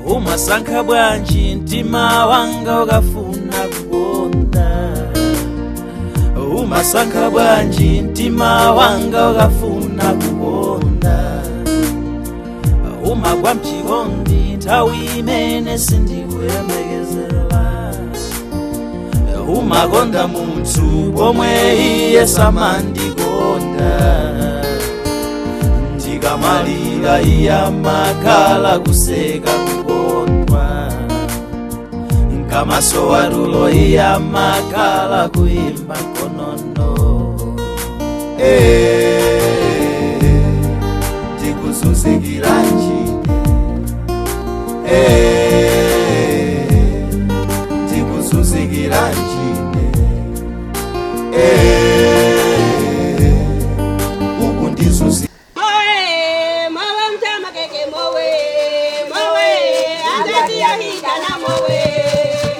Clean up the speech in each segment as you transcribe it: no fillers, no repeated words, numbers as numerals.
Umasankha bwanji mtima wanga ukafuna kukonda? Umasankha bwanji mtima wanga ukafuna kukonda? Umagwa mchikondi nthawi imene sindikuyembekezera. Umakonda munthu pomwe iye samandikonda. Ndikamalira iye amakhala kuseka kukondwa. Nkamasowa tulo iye amakhala kuyimba nkonono. Eh, ndikuzunzikira njine. Eh, ndikuzunzikira njine. Eh, ukundizunzikira. Mowe, mowe mtama keke mowe, mowe, andati ya hita na mowe.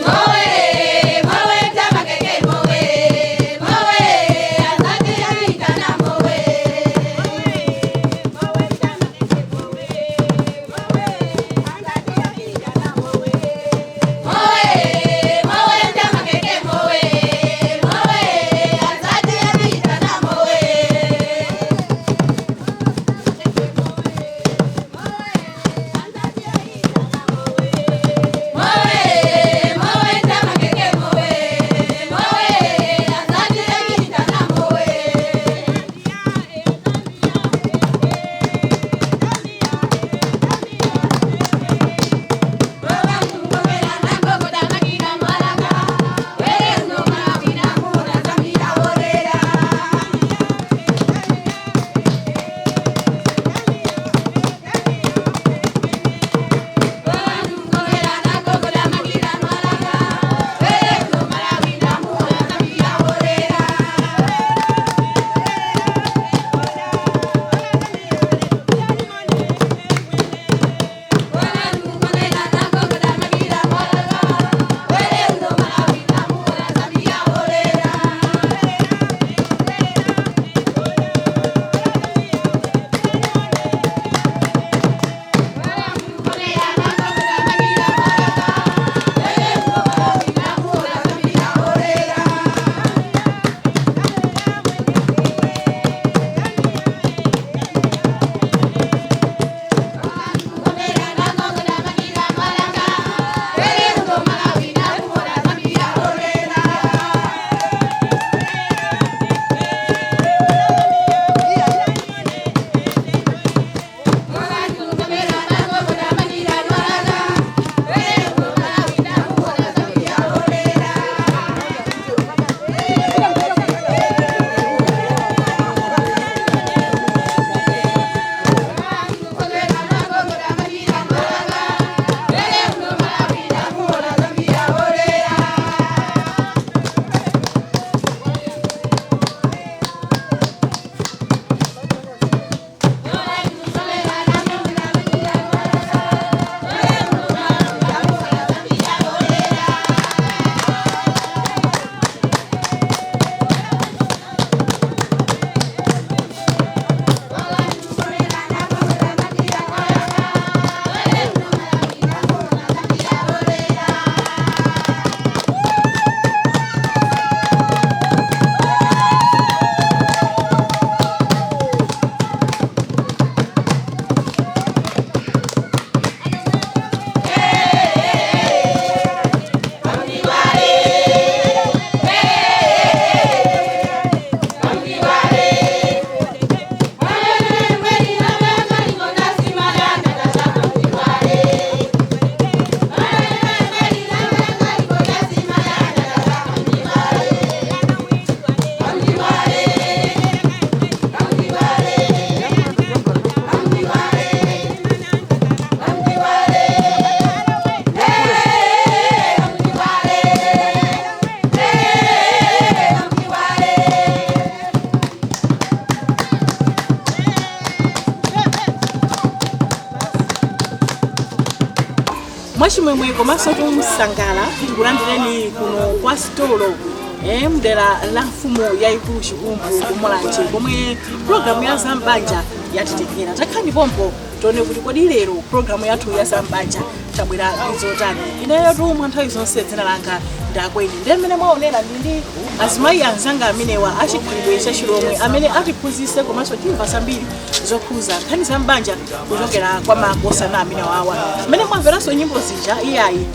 Mowe, mowe mtama keke mowe, mowe, andati ya hita na mowe. Mowe, mowe mtama keke mowe, mowe, andati ya hita na mowe. Mowe, mowe mtama keke mowe, mowe, andati ya hita na mowe. Mwachimwemwe komanso kumsangala, tikulandireni kuno kwa Stolo, mdera la mfumu yayikulu Chikumbu kuMulanje, komwe pulogalamu ya Zambanja yatitekera. Takhani pompo. Tione kuti kodi lero programu yathu ya zambanja tabwera ndi zotani. Ineyo tumwa nthawi zonse dzina langa ndakweni, ndi mmene mwaonera ndi ndi azimayi anzanga amenewa achikhalidwe cha Chilomwe amene atiphunzitse komanso timva zambiri zokhuza nkhani za mbanja kuchokera kwa makosana amenewawa. Mmene mwamveranso nyimbo zija, iyayi,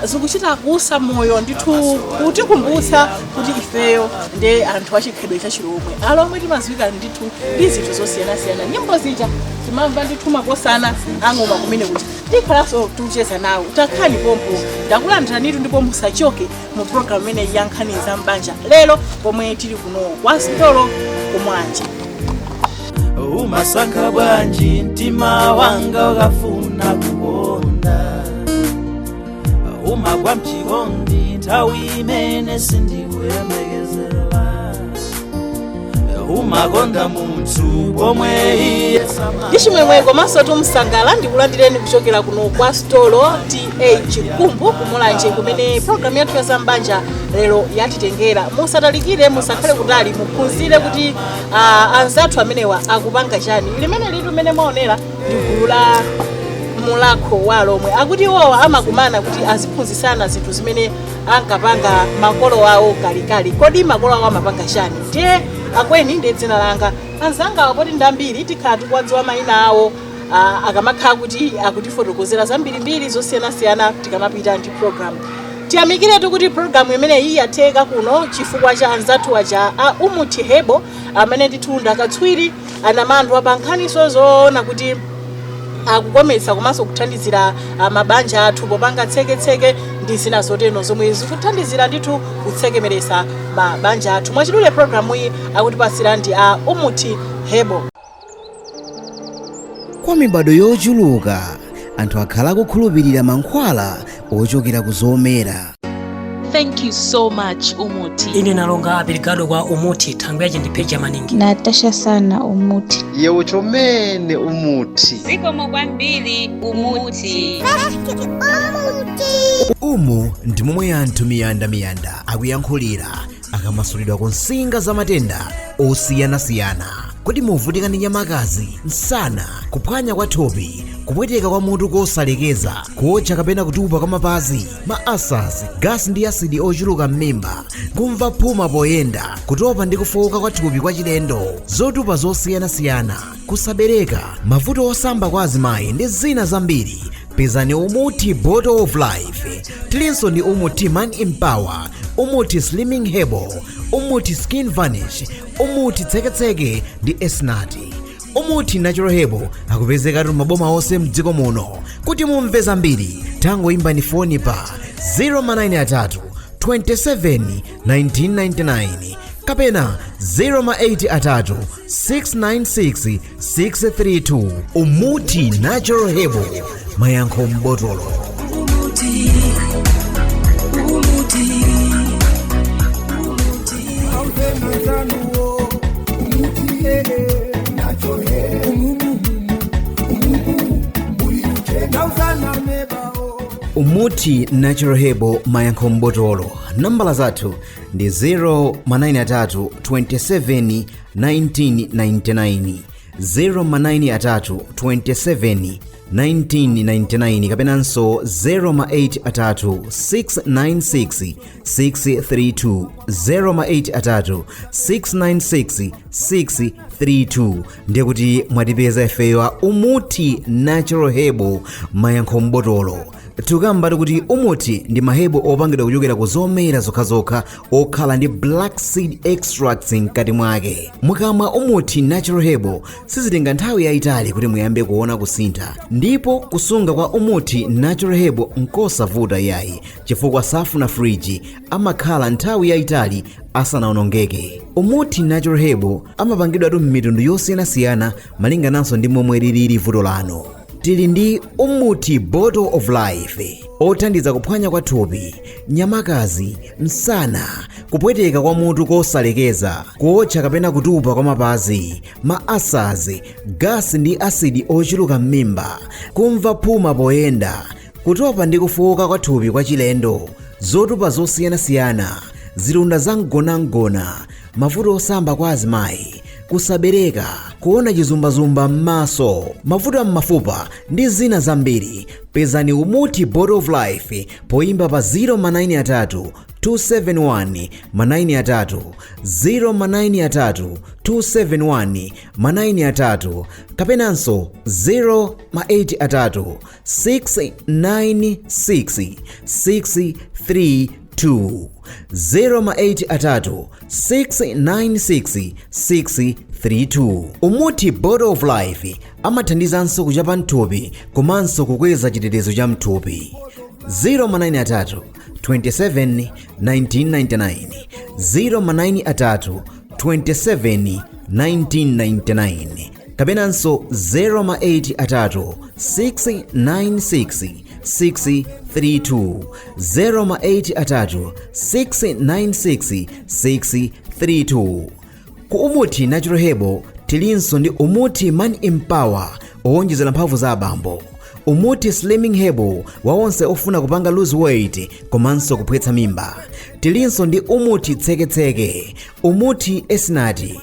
zikuchita kusa moyo ndithu, kutikumbutsa kuti ifeyo ndi anthu achikhalidwe cha Chilomwe. Alomwe timadziwika ndithu ndi zinthu zosiyanasiyana. Nyimbo zija timamva ndithu makosana ang'oma kumene kuti tikhalanso tikucheza nawo. Takhani pompo, ndakulandiranitu, ndipo musachoke mu programu imene ya nkhani za mbanja lero pomwe tili kuno kwa Sitolo kumwanje. Umasankha bwanji mtima wanga ukafuna kukonda? Umagwa mchikondi nthawi imene sindikuyembekezera. Umakonda munthu pomwe iye sama. Ndi chimwemwe komanso tumsangala ndikulandireni kuchokera kuno kwa Stolo ta Chikumbu kumulanje, kumene programu yathu ya zambanja lero yatitengera. Musatalikire, musakhale kutali, muphunzire kuti anzathu amenewa akupanga chani. Limene litu limene mwaonera ndi gulu la mulakho wa Lomwe. Akuti iwowa amakumana kuti aziphunzitsana zinthu zimene ankapanga makolo awo kalekale. Kodi makolo awo amapanga chani? Ndiye akweni ndiye dzina langa. Anzanga poti ndi ambiri, tikhala tikuwadziwa mayina awo akamakhala kuti akutifotokozera zambirimbiri zosiyanasiyana tikamapita ndi program. Tiyamikiretu kuti programu imeneyi yatheka kuno chifukwa cha anzathu aja a Umuti Herbal, amene ndithu ndakatswiri anamandwa pa nkhaniso zoona kuti akukometsa komanso kuthandizira mabanja athu popanga tseketseke ndi zina zotero zomwe zikuthandizira ndithu kutsekemeresa mabanja athu. Mwachidule, programu iyi akutipatsira ndi a Umuti Herbal. Kwa mibado yochuluka anthu akhala akukhulupirira mankhwala ochokera ku zomera. Thank you so much, Umuti. Ine nalonga obrigado kwa Umuti, thangwi yache ndipheja maningi. Natasha sana, Umuti. Yewe chomene Umuti. Zikomo kwambiri, Umuti. Umu ndi momwe anthu miyandamiyanda akuyankhulira akamasulidwa ku nsinga za matenda osiyanasiyana. Kodi muvutika ndi nyamakazi, msana, kuphwanya kwa thupi, kupweteka kwa mutu kosalekeza, kuotcha kapena kutupa kwa mapazi, ma ulcers, gasi ndi asidi ochuluka m'mimba, kumva phuma poyenda, kutopa ndi kufowoka kwa thupi kwa chilendo, zotupa zosiyanasiyana, kusabereka, mavuto osamba kwa azimayi ndi zina zambiri? Pezani Umuti Bottle of Life. Tilinso ndi Umuti Man Empower, Umuti Slimming Herbal, Umuti Skin Vanish, Umuti Tseketseke ndi Esnati. Umuti Natural Herbal akupezekatu maboma onse mdziko muno. Kuti mumve zambiri, tangoimbani foni pa 093 27 1999 kapena 083 696 632. Umuti Natural Herbal, mayankho m'botolo. Umuti, Umuti. Auzemanzanuwo Umuti umumu. Umuti Natural Herbal, mayankho m'botolo. Nambala zathu ndi 093 27 1999, 093 27 1999 kapenanso 083 696 632, 083 696 632. Ndiye kuti mwatipeza ifeyo Umuti Natural Herbal, mayankho m'botolo. Tikambati kuti Umuti ndi ma herbal opangidwa kuchokera ku zomera zokhazokha, okhala ndi black seed extracts mkati mwake. Mukamwa Umuti Natural Herbal, sizitenga nthawi yayitali kuti muyambe kuona kusintha. Ndipo kusunga kwa Umuti Natural Herbal nkosavuta yayi, chifukwa safuna friji, amakhala nthawi yayitali asanawonongeke. Umuti Natural Herbal amapangidwatu m'mitundu yosiyanasiyana malingananso ndi momwe lilili vuto lanu. Tili ndi Umuti Bottle of Life, othandiza kuphwanya kwa thupi, nyamakazi, msana, kupweteka kwa mutu kosalekeza, kuotcha kapena kutupa kwa mapazi, ma ulcers, gasi ndi asidi ochuluka m'mimba, kumva phuma poyenda, kutopa ndi kufowoka kwa thupi kwa chilendo, zotupa zosiyanasiyana, zilonda zamgonamgona, mavuto osamba kwa azimayi, Kusabereka, kuona chizumbazumba m'maso, mavuto m'mafupa ndi zina zambiri. Pezani Umuti Bottle of Life poimba pa 093 271 93, 093 271 93, kapenanso 083 696 632, 083 696 632. Umuti Bottle of Life amathandizanso kuchapa mthupi komanso kukweza chitetezo cha mthupi. 093 27 1999, 093 27 1999, kapenanso 083 696 632, 083 696 632. Ku Umuti Natural Herbal tilinso ndi Umuti Man Empower owonjezera mphamvu za abambo, Umuti Slimming Herbal wa onse ofuna kupanga lose weight komanso kuphwetsa mimba. Tilinso ndi Umuti Tseketseke, Umuti Esinati,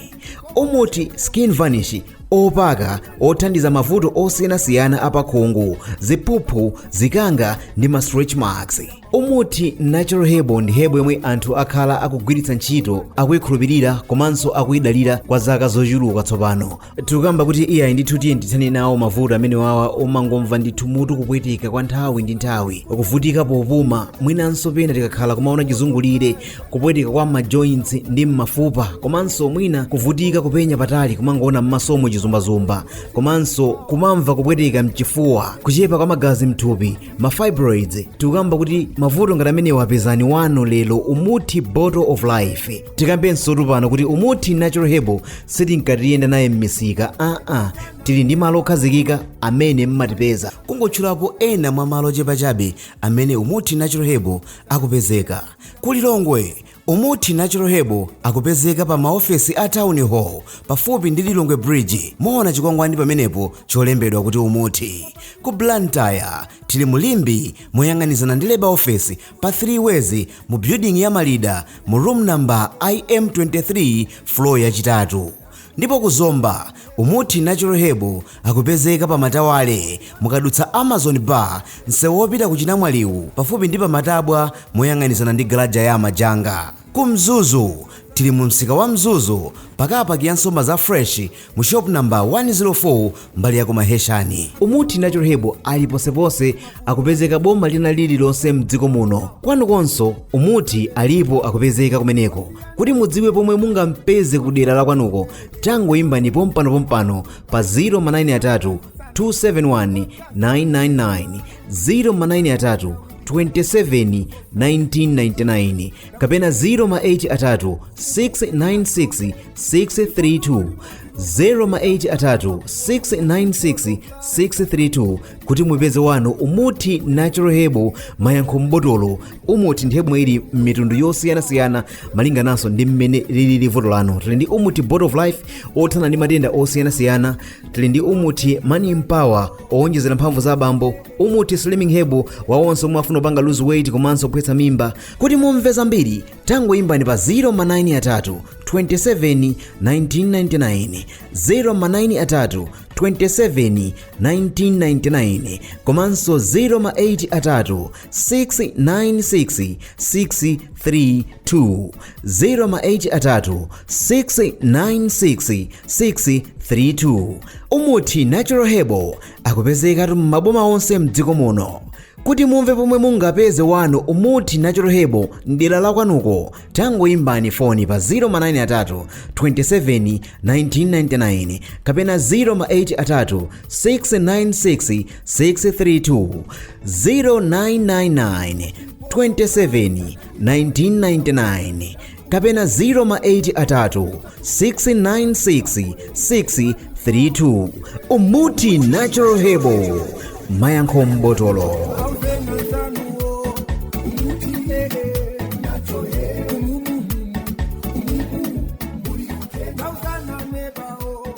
Umuti Skin Vanish opaka othandiza mavuto osiyanasiyana apakhungu, ziphuphu, zikanga ndi ma stretch marks. Umuti Natural Herbal ndi herbal yomwe anthu akhala akugwiritsa ntchito, akuyikhulupirira komanso akuyidalira kwa zaka zochuluka tsopano. Tikukamba kuti iyayi ndithu, tiye ndithane nawo mavuto amene wawa omangomva ndithu mutu kupwetika kwa nthawi ndi nthawi, kuvutika popuma, mwinanso pena tikakhala kumaona chizungulire, kupwetika kwa ma joints ndi mmafupa, komanso mwina kuvutika kupenya patali, kumangoona mmasomo chizumbazumba, komanso kumamva kupwetika mchifuwa, kuchepa kwa magazi mthupi, ma fibroids. Tikukamba kuti mavuto ngati amenewa, apezani wanu lero Umuti Bottle of Life. Tikambenso pano kuti Umuti Natural Herbal sitinkatiyenda naye m'misika, aa, tili ndi malo okhazikika amene mmatipeza. Kungotchulapo ena mwa malo ochepa chabe amene Umuti Natural Herbal akupezeka: Kulilongwe, Umuti Natural Herbal akupezeka pa maofesi a Town Hall, pafupi ndi Lilongwe Bridge. Muona chikwangwani pamenepo cholembedwa kuti Umuti. Ku Blantyre tili mu Limbe, moyang'anizana ndi Labour Office, pa 3 Ways, mu building ya Malida, mu room number IM23, floor yachitatu. Ndipo kuzomba, Umuti Natural Herbal akupezeka pa Matawale, mukadutsa Amazon Bar, msewu wopita ku Chinamwaliwu, pafupi ndi pamatabwa, moyang'anizana ndi garaja ya Majanga. Ku Mzuzu tili mu msika wa Mzuzu, pakapaki ya nsomba za fresh, mu shop number 104, mbali ya kumaheshani. Umuti Natural Herbal ali posepose, akupezeka boma lina lililonse mdziko muno. Kwanukonso Umuti alipo, akupezeka kumeneko. Kuti mudziwe pomwe mungampeze ku dera la kwanuko, tangoyimbani pompanopompano pa 093 271 999, 093 27 1999, kapena 083 696 632, 083 696 632, kuti mupeze wanu Umuti Natural Herbal, mayankho m'botolo. Umuti ndi herbal ili m'mitundu yosiyanasiyana malingananso ndi mmene lilili vuto lanu. Tili ndi Umuti Bottle of Life othana ndi matenda osiyanasiyana, tili ndi Umuti Man Empower owonjezera mphamvu za abambo, Umuti Slimming Herbal wa onse omwe afuna kupanga lose weight komanso kuphwetsa mimba. Kuti mumve zambiri, tangoyimbani pa 093 27 1999, 093 27 1999, komanso 083 696 632, 083 696 632. Umuti Natural Herbal akupezekatu m'maboma onse mdziko muno. Kuti mumve pomwe mungapeze wanu Umuti Natural Herbal mdera la kwanuko, tangoyimbani foni pa 093 27 1999 kapena 083 696 632, 0999 27 1999, kapena 083 696 632. Umuti Natural Herbal, mayankho m'botolo. Auzenanzanuwo umuti nauzananebawo.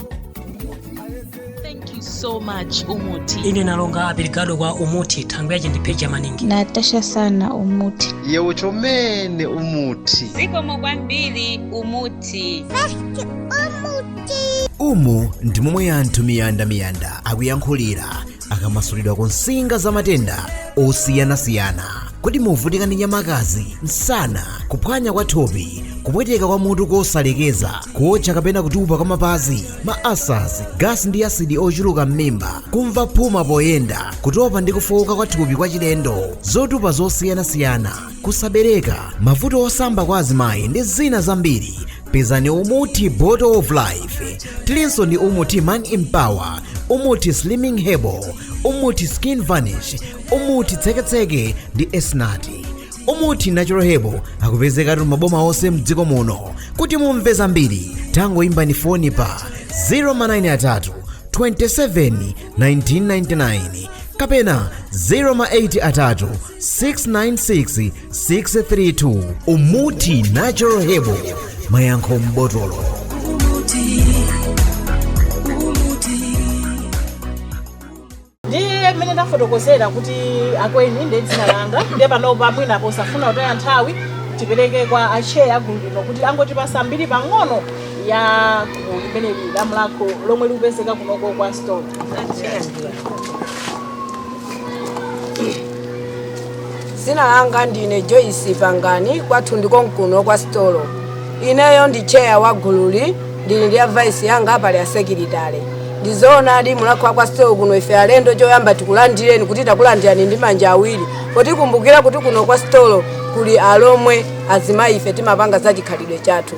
Thank you so much, Umuti. Ine nalonga apirikado kwa Umuti, thangwi yace ndipheja maningi. Natasha sana Umuti. Yewe chomene Umuti. Zikomo kwambiri, Umuti. Umuti. Umu ndi momwe anthu miyandamiyanda akuyankhulira akamasulidwa ku nsinga za matenda osiyanasiyana. Kodi muvutika ndi nyamakazi, msana, kuphwanya kwa thupi, kupweteka kwa mutu kosalekeza, kuotcha kapena kutupa kwa mapazi, ma asas, gasi ndi asidi ochuluka m'mimba, kumva phuma poyenda, kutopa ndi kufowoka kwa thupi kwa chilendo, zotupa zosiyanasiyana, kusabereka, mavuto osamba kwa azimayi ndi zina zambiri, pezani Umuti Bottle of Life. Tilinso ndi Umuti Man Empower, Umuti Slimming Herbal, Umuti Skin Vanish, Umuti Tseketseke ndi Esnati. Umuti Natural Herbal akupezekatu maboma onse mdziko muno. Kuti mumve zambiri, tangoimbani foni pa 093 27 1999 kapena 083 696 632. Umuti Natural Herbal, mayankho m'botolo. Ndiye mmene ndafotokozera kuti akweni ndi dzina langa, ndiye panopa mwina posafuna kutaya nthawi tipereke kwa acheya gulu lino kuti angotipasa mbiri pang'ono ya gulu limeneli la Mulhako lomwe likupezeka kunoko kwa Stone. Zina langa ndine Joyce Pangani, kwathu ndiko mkuno kwa Stolo. Ineyo ndi cheya wa gululi, ndili ndi advice yanga pali ya sekiritale. Ndizoonadi Mulhako kwa Stolo kuno ife alendo choyamba tikulandireni kuti takulandirani ndi manja awiri, potikumbukira kuti kuno kwa Stolo kuli alomwe azimayi. Ife timapanga za chikhalidwe chathu.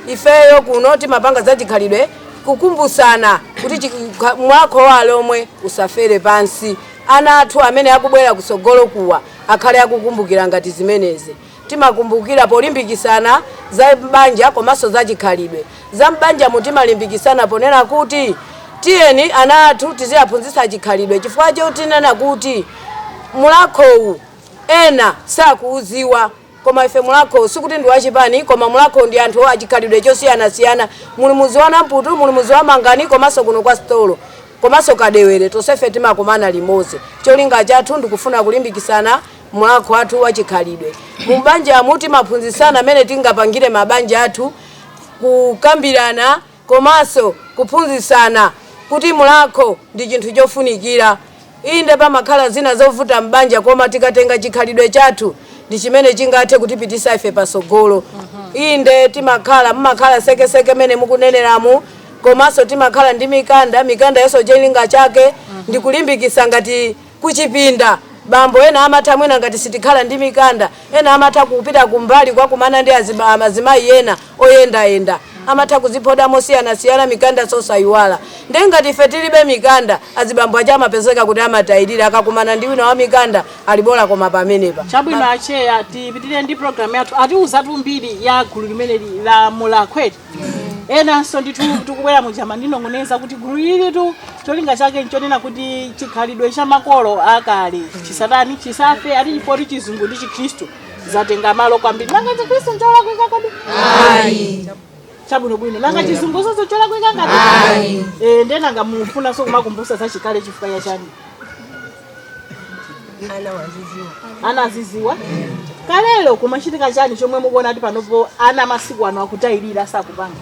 Ifeyo kuno timapanga za chikhalidwe kukumbusana kuti Mulhako wa alomwe usafere pansi, ana athu amene akubwera kusogolo kuwa akhale akukumbukira ngati zimenezi. Timakumbukira polimbikisana za mbanja komanso za chikhalidwe. Za mbanja mutimalimbikisana ponena kuti tiyeni ana athu tiziyaphunzitsa chikhalidwe, chifukwa chotinena kuti Mulhakowu ena sakuuziwa, koma ife Mulhako sikuti ndi wachipani, koma Mulhako ndi anthu achikhalidwe chosiyanasiyana. Muli muzi wa Namputu, muli muzi wa Mangani komanso kuno kwa Stolo komanso Kadewere, tonsefe timakumana limodzi. Cholinga chathu ndikufuna kulimbikisana Mulhako athu wachikhalidwe. Mubanja amu timaphunzitsana amene tingapangire mabanja athu, kukambirana komanso kuphunzitsana kuti Mulhako ndi chinthu chofunikira. Inde pamakhala zina zovuta mbanja, koma tikatenga chikhalidwe chathu ndi chimene chingathe kutipitisa ife pasogolo. Inde timakhala mumakhala sekeseke mene mukuneneramu, komanso timakhala ndi mikanda. Mikanda yonso cholinga chake ndikulimbikisa ngati kuchipinda bambo ena amatha mwina ngati sitikhala ndi mikanda, ena amatha kupita kumbali kwa kumana ndi azimayi ena oyendayenda, amatha kuziphoda mosiyanasiyana, mikanda sosayiwala. Ndiye ngati ife tilibe mikanda, azibambo aja amapezeka kuti amatayirira akakumana ndi wina wa mikanda alibola. Koma pamenepa Chabwino acheya, tipitire ndi programu yathu. Atiuzatu mbiri ya gulu limeneli la Mulhako. Enanso ndithu tikubwera mujama ndinong'oneza kuti gulu lilitu cholinga chake nchonena kuti chikhalidwe cha makolo akale chisatani chisafe, ati chifoti chizungu ndi Chikhristu zatenga malo kwambiri. Nanga Chikhristu ncholakwika kodi? Ayi. Chabwinobwino. Nanga chizungu soso cholakwika ngati? Ayi. Ndenanga mufunanso kumakumbusa za chikale chifukwa ya chani? Ana aziziwa kalelo kumachitika chani chomwe mukuona kuti panopo ana masiku ano akutayirira, sakupanga?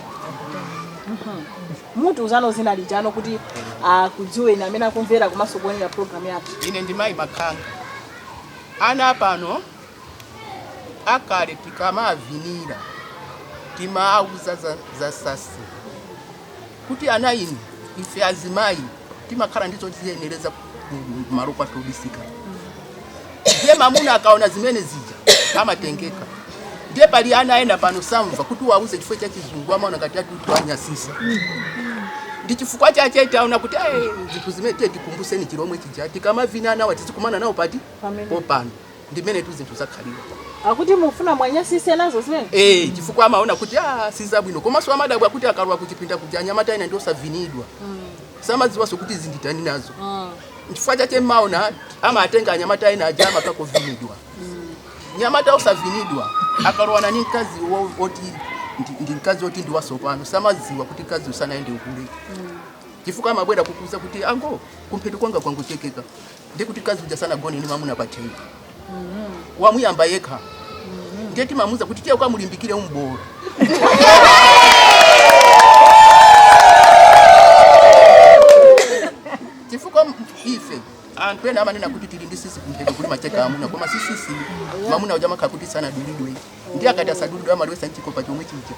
Mutu uzano zina lijano kuti akudziweni amene akumvera komanso kuonera program yathu. Ine ndi mayi Makhanga. Ana pano, akale tikamavinira timauza za sasi kuti ana inu, ife azimayi timakhala ndizo tiyenereza kumalo kwathu obisika. Ndiye mamuna akaona zimene zija amatengeka. Ndiye pali ana ena pano samva kuti wauze chifukwa cha chizungu, amaona ngati atutu anyasisa. Ndi chifukwa chache taona kuti zinthu zimene tiye tikumbuseni chilomwe chija, tikamavina nawo tizikumana nawo pati? Pamene. Popano ndimene tu zinthu zakhalira. Akuti mufuna mwanyasise nazo zimene? Chifukwa amaona kuti sizabwino, komanso amadabwa kuti akalowa kuchipinda kuja anyamata ena ndi osavinidwa, samadziwanso kuti zinditani nazo. Chifukwa chache maona amatenga anyamata ena aja amakakovinidwa. Nyamata osavinidwa akalowana ni mkazi oti ndi mkazi oti ndi wasopano, samadziwa kuti mkazi usanaende ukule, chifukwa amabwera kukuza kuti ango kumpheto kwanga kwanguchekeka, ndi kuti mkazi uja sanagone ni mamuna pathengo, wamuyamba yekha. Ndiye timamuza kuti tiye ukamulimbikire umbolo. Ife anthu ena amanena kuti tili ndi sisi kumpheko kuti macheka amuna, koma si sisi. Mamuna uja amakhala kuti sanadulidwe, ndiye akati asadulidwe amalowesa mchikopa chomwe chija,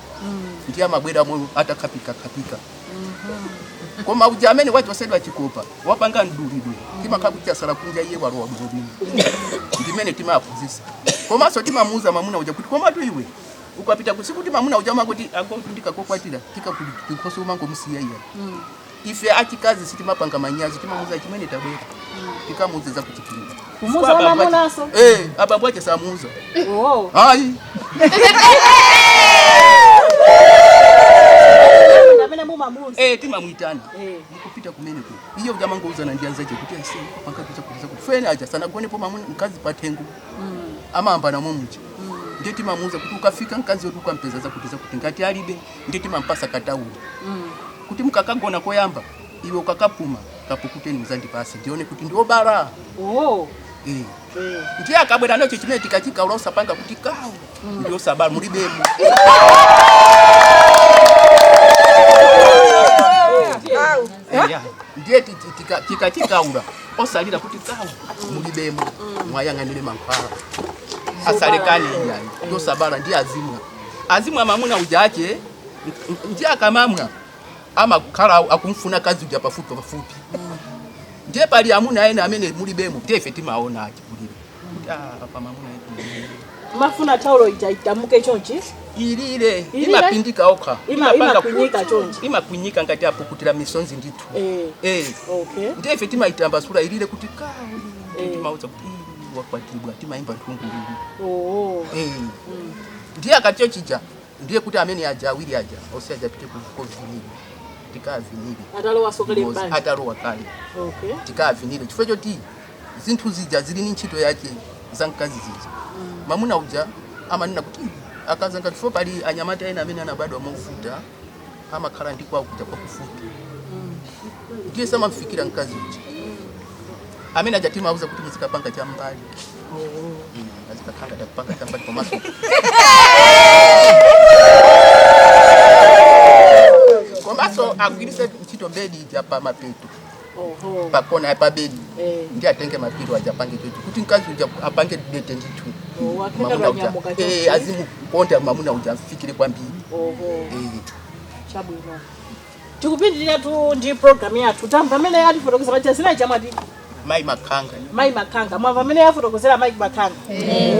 ndiye amabweramo atakhapikakhapika. Koma uja amene wachosedwa chikopa, wapanga mdulidwe, timakhala kuti asala kunja, iye walowa bwinobwino. Ndimene timaphunzitsa. Komanso timamuuza mamuna uja kuti, komatu iwe ukapita kusiku, mamuna uja makuti ndikakokwatira tikakhosi umangomusiya iya. Ife achikazi sitimapanga manyazi, timamuuza chimene tabwera, tikamuuza za kuchipinda. Kumuuza mamunaso? Eh, abambo ache samuuza. Oh. Hayi. Amene mumamuuza? Eh, timamwitana. Mukupita kumeneko, iye uja mangouzana ndi anzache kuti ase pankatuza kuza kuti fene aja sanagonepo mamuna mkazi pathengo, amahamba namo muja. Ndiye timamuuza kuti ukafika mkazi wetu ukampeza zakuti zakuti, ngati alibe ndiye timampasa kataulo kuti mukakagona koyamba, iwe ukakapuma kapukuteni muzandipase ndione kuti ndiobala. Oh. Eh. Ndiye akabwera nacho chimene tikachikaula usapanga kuti kawu, ndiosabala, mulibemo. Ndiye tikachikaula osalira kuti kawu, mulibemo, mwayang'anire mankhwala asalekane iyayi, ndosabala. Ndiye azimwa, azimwa mamuna uja ache, ndiye akamamwa amakhala akumfuna kazi uja pafupi pafupi. Ndiye pali amuna ena amene mulibemo, ndiye ife timaona achikulire kuti ah, pa mamuna etu. Mafuna taulo ija itamuke chonchi? Ilile. Ilile? Imapindika okha. Imakwinyika chonchi? Imakwinyika ngati apukutira misonzi ndithu. Eh. Eh. Okay. Ndiye ife timaitambasula ilile kuti kawu, ndiye timauza kuti "Ii, wakwatibwa," timaimba nthungululu. Oh. Eh. Ndiye akatiyo chija, ndiye kuti amene aja awiri aja ose aja apite kovinile, tikavinile. Atalowa sokale mbanja. Atalowa kale. Okay. Tikavinile chifukwa choti zinthu zija zili ni ntchito yake za mkazi zija. Mamuna uja amanena kuti, "Ii, akazanga," chifukwa pali anyamata ena amene anabadwa movuta, amakhala ndi kwawo kuja kwakufupi, ndiye samamfikira mkazi uja. Amene aja timauza kuti muzikapanga cham'mbali, azikakhala takupanga cham'mbali. Komanso agwirise ntchito bedi ija pa mapeto. Oho. Pakona pa bedi. Eh. Ndi atenge mapiro aja apange chocho kuti mkazi uja apange dete ndithu. Oh, akhenga Mamuna uja lwanyamuka chonchi. eh, azimukonda mamuna uja afikire kwambiri. Oho. Eh. Chabwino. Tikupitirira tu ndi program yathu. Tamva amene atifotokozera paja zina chamati? Mayi Makhanga. Mayi Makhanga. Mwamva amene afotokozera mayi Makhanga?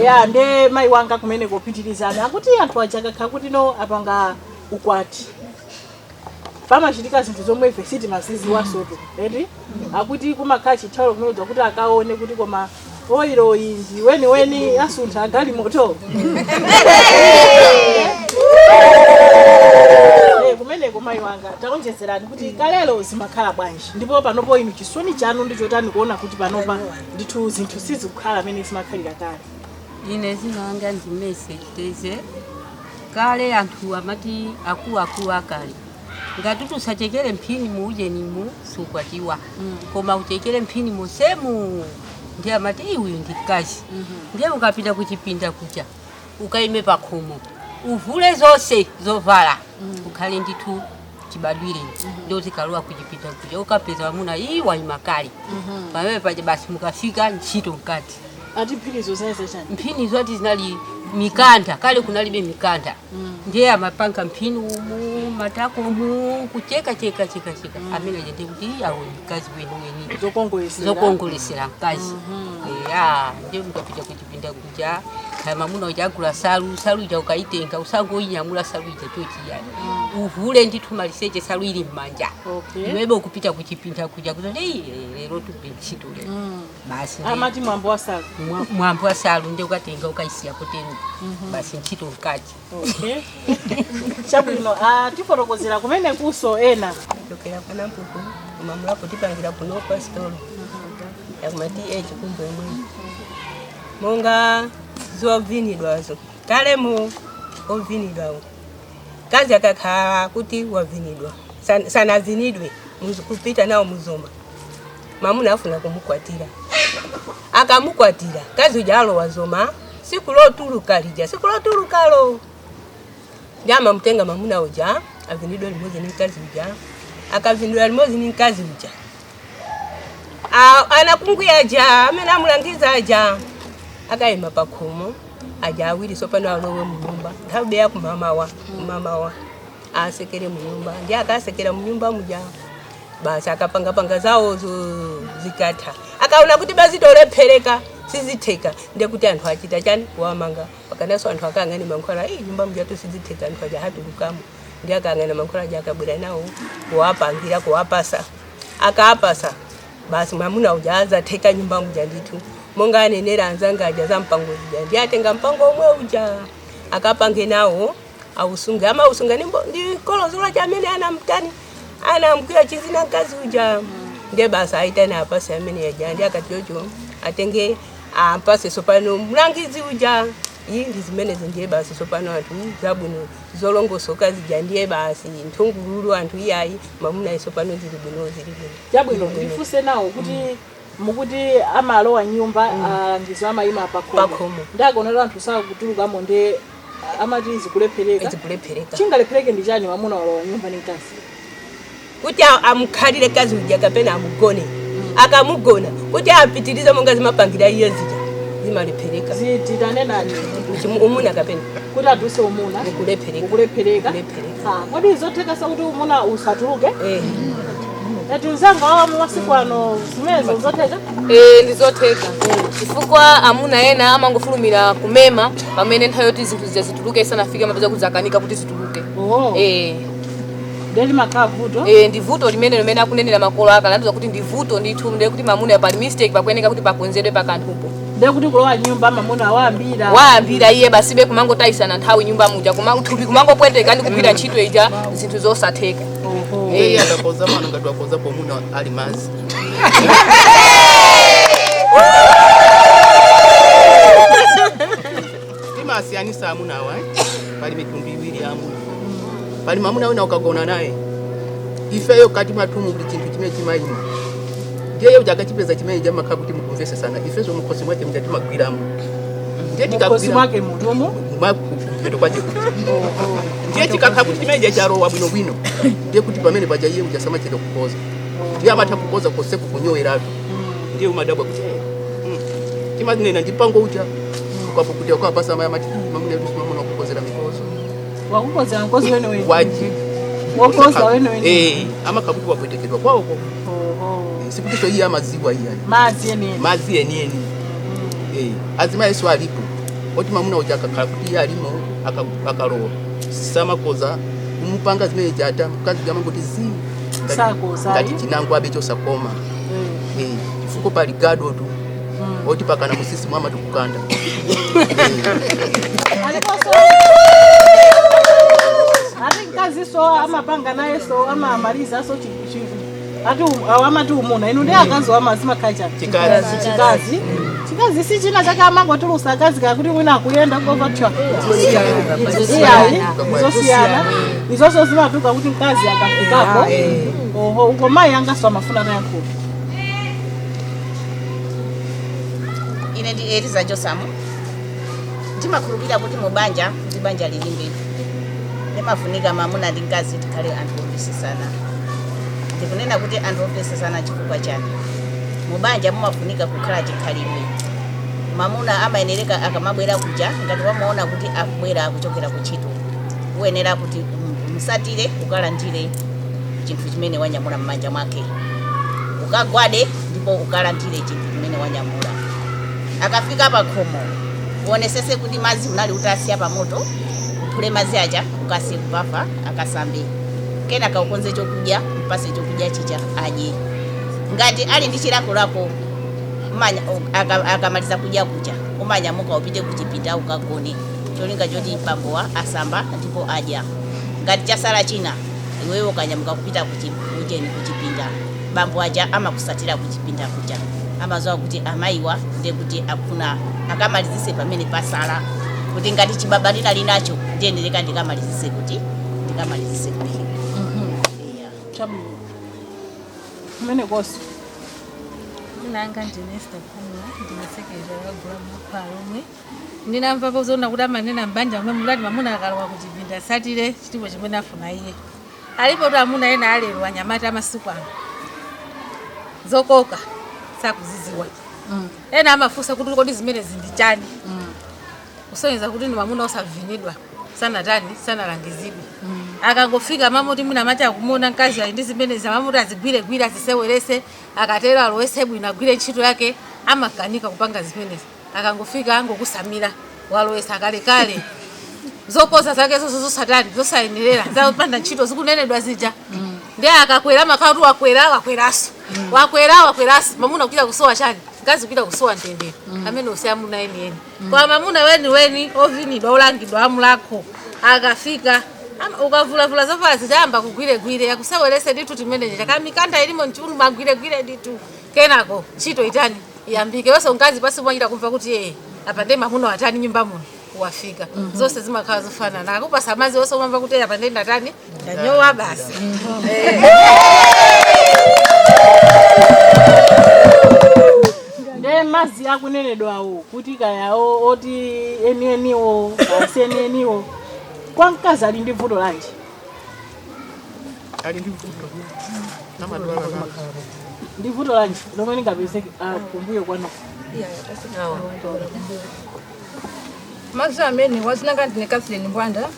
Ya, nde mayi wanga kumene kopitirizana akuti anthu aja akakhala kuti no apanga ukwati, pamachitika zinthu zomwe ife sitimaziziwasoto eti. Akuti kumakhala chithawulo kumene kuti akaone kuti koma oilo iyi ndi weniweni asuntha agalimoto. Eh, kumeneko mayi wanga taonjezerani kuti kalelo zimakhala bwanji, ndipo panopo inu chisoni chanu ndi chotani kuona kuti panopa ndithu zinthu sizikukhala amene zimakhalira kale? Ine zina langa ndi Mese Chiteze. Kale anthu amati, akuluakulu akale, ngati tusachekere mphini muujenimu sukwatiwa, koma uchekere mphini mosemu ndiye amati iuyu ndi mkazi. Ndiye ukapita kuchipinda kucha ukaime pakhomo, uvule zonse zovala, ukhale ndithu chibadwire, ndio zikalowa kuchipinda kucha ukapeza wamuna iyi wayima kale pamene paja, basi mukafika ntchito mkati. Ati mphinizo zinali zachani? Mphini zoti zinali mikanda, kale kunalibe mikanda. Ndiye amapanga mphini umu matako umu kucheka cheka cheka cheka, amene aja ndiye kuti awo mkazi weniweni. Zokongolesera. Zokongolesera mkazi. Eya, ndiye mukapita kuchipinda kuja, kaya mamuna uja agula salu, salu ija ukaitenga usangoinyamula salu ija chochiyani, uvule ndithu maliseche salu ili mmanja. Okay. Iwebe ukupita kuchipinda kuja kuti "Ei, lero tupe ntchito lero," basi Amati mwambo wa salu. Mwambo wa salu, ndiye ukatenga ukaisiya potero, basi ntchito mkati. Okay. Chabwino, ah, tifotokozera kumene kuso ena. Chokera pana mpuku kumamulapo tipangira kuno kwa sitolo yakumati echikumbu imwe monga zovinidwazo. Kalemo ovinidwawo kazi akakhala kuti wavinidwa, sanavinidwe, kupita nawo muzoma, mamuna afuna kumukwatira, akamukwatira kazi uja alowa zoma, siku lotuluka lija, siku lotulukalo ndi amamutenga mamuna uja avinidwe limodzi ni mkazi uja. Akavinidwa limodzi ni mkazi uja Anakungwi aja amene amulangiza aja akayima pakhomo aja awiri sopano alowe munyumba nthawi beya kumamawa asekere munyumba ndi akasekera munyumba muja basi akapangapanga zawozo zikatha akaona kuti bazitolephereka sizitheka ndekuti anthu achita chani kuwamanga pakanaso anthu akang'ane mankhwala "Ei, nyumba mujatu sizitheka anthu aja hatulukamo ndi akang'ana mankhwala aja akabwera nawo kuwapangira kuwapasa akaapasa basi mwamuna uja azatheka nyumba muja ndithu monga anenera anzanga aja za mpango uja ndi atenga mpango omwe uja akapange nawo ausunge amausunga ndi kolozola chamene anamtani anamkwiya chizina mkazi uja ndiye basi aitane apase amene aja ndi akati chocho atenge ampase sopano mlangizi uja iyi ndi zimenezi ndiye basi sopano anthu zabwino zolongosoka zija ndiye basi nthungululu anthu iyayi mamuna isopano zili bwino zili bwino Chabwino, ndifunse nawo kuti mukuti amalowa nyumba alangizo amayima pakhomo ndakaonera anthu sakutulukamo ndi amati zikulephereka zikulephereka chingalephereke ndi chani mwamuna walowa nyumba ndi mkazi kuti amukhalire kazi uja kapena amugone akamugona kuti apitirize monga zimapangira iye zija zimalephereka zitanenani umuna kapena kuti atuse umuna ukulephereka ukulephereka kodi zotheka sakuti umuna usatuluke ati mzanga wawa masiku ano zimenezo zotheka ndizotheka chifukwa amuna ena amangofulumira kumema pamene nthawi yoti zinthu zija zituluke isanafike amapeza kuti zakanika kuti zituluke ndeli makhala vuto ndi vuto limene limene akunenera makolo aka landiza kuti ndi vuto ndithu ndiye kuti mamuna pali mistake pakuyeneka kuti pakonzedwe pakanthupo ndiye kuti kulowa nyumba mamuna wayambira wayambira iye basibe kumangotayisana nthawi nyumba muja thupi kumangopweteka ndi kugwira ntchito ija zinthu zosatheka Iye akakoza mwana ngati wakoza pomuna ali mazi timasiyanisa amuna awa eh? Pali mitundu iwiri ya amuna pali mamuna wina ukagona naye ifeyo kati mwathumu kuti chinthu chimene chimayima ndiye uja akachipeza chimene chamakhala kuti mukumvesesana ifezo mukhosi mwake mja timagwiramo ndiye mukhosi mwake mutumu kumpeto kwache kuti ndiye chikakhala kuti chimene chalowa bwinobwino ndiye kuti pamene paja iye uja samachedwa kukoza ndiye amatha kukoza koseku kunyoweratu ndiye umadabwa kuti timanena ndipango uja ukapo kuti ukapasa maya mati mamuna yetu simamuna kukozera mikozo wakukozera mkozi weniweni waji wokoza weniweni amakhala kuti wapwetekedwa kwawoko sikutinso iye amaziwa iye madzi enieni madzi enieni azimayi alipo oti mamuna uja akakhala kuti iye alimo akalowa samakoza kumupanga zimene jata mkazi jamangoti zi Sakoza, ngati eh? chinango abe chosakoma chifukwa pali gado tu oti pakana musisi mwama tikukanda aliponso ati mkaziso amapanga nayenso amamaliza so ati amati umuna inu ndi akazi wamazimakhala chani Chikazi. chikazi chikazi si china chake amangotulusa akazi kakuti wina akuyenda ngova tya iyayi izosiyana izonso zimatuka kuti mkazi akafikako oho uko mayi angaso amafuna nayankhula Ine ndi Eliza Josamu ndimakhulupirira kuti mubanja kuti banja lilimbe limafunika mamuna ndi mkazi tikhale anthu omvesesana ndikunena kuti anthu omvesesana chifukwa chani mubanja mumafunika kukhala chikhalidwe mamuna amayenereka akamabwera kuja ngati wamaona kuti akubwera akuchokera kuntchito uyenera kuti umsatire ukalandire chinthu chimene wanyamula m'manja mwake ukagwade ndipo ukalandire chinthu chimene wanyamula akafika pakhomo uonesese kuti madzi unali utasiya pamoto uphule madzi aja ukasiye kubafa akasambe kenaka ukonze chokudya mpase chokudya chija adye ngati ali ndi chilakolako akamaliza kudya kuja umanyamuka upite kuchipinda ukagone cholinga choti bambowa asamba ndipo adya ngati chasala china iwewe ukanyamuka kupita ujeni kuchipinda bambo aja amakusatira kuchipinda kuja amazowa kuti amayiwa ndiye kuti akufuna akamalizise pamene pasala kuti ngati chibaba ndinali nacho ndiyendereka ndikamalizise kuti ndikamalizise kuphika chabwino kumene koso Nanga ndine Esther Phumla, ndine sekretary wa gulu la lomwe. Ndinamvapo zoona kuti amanena m'banja momwe mulati mwamuna akalowa kuchipinda satire chilipo chimene afuna iye. Alipo kuti amuna ena alero anyamata amasiku ano. Zokoka. Sakuziziwa. Ena amafunsa kuti kodi zimenezi ndi chani, kusonyeza kuti ndi mamuna osavinidwa, sanatani, sanalangizidwe. Akangofika mamoti mwina amati akumona mkazi ali ndi zimenezi, amamuti azigwiregwire, azisewerese, akatero alowese bwino, agwire ntchito yake, amakanika kupanga zimenezi. Akangofika angokusamira, walowesa kalekale, zokoza zake zozo zosatani, zosayenerera, zapanda ntchito zikunenedwa zija. Ndi akakwera amakhala kuti wakwera, wakweraso, wakwera, wakweraso, mamuna kupita kusowa chani, mkazi kupita kusowa mtendere. Amene usi amuna enieni. Kwa mamuna weniweni ovinidwa, olangidwa, amulakho, akafika ukavulavula zovala zichayamba kugwiregwire, akusewerese ndithu timeneje chakamikanda ilimo mchiunu, magwiregwire ndithu, kenako ntchito itani, iyambike. Wese mkazi pasi mwachita kumva kuti ee, apa ndi mamuna watani, nyumba muno wafika. Zonse zimakhala zofanana. Akupasa madzi onse umamva kuti apa ndi ndatani, ndanyowa basi. Nde madzi akunenedwawo kuti kayawo oti enieniwo kasi enieniwo, kwa mkazi ali ndi vuto lanji? Ali ndi vuto, amadwala nazo. Ndi vuto lanji lomwe lingapezeke kumbuyo kwanu? Madzi amene wazinanga ndine Catherine Mbwanda.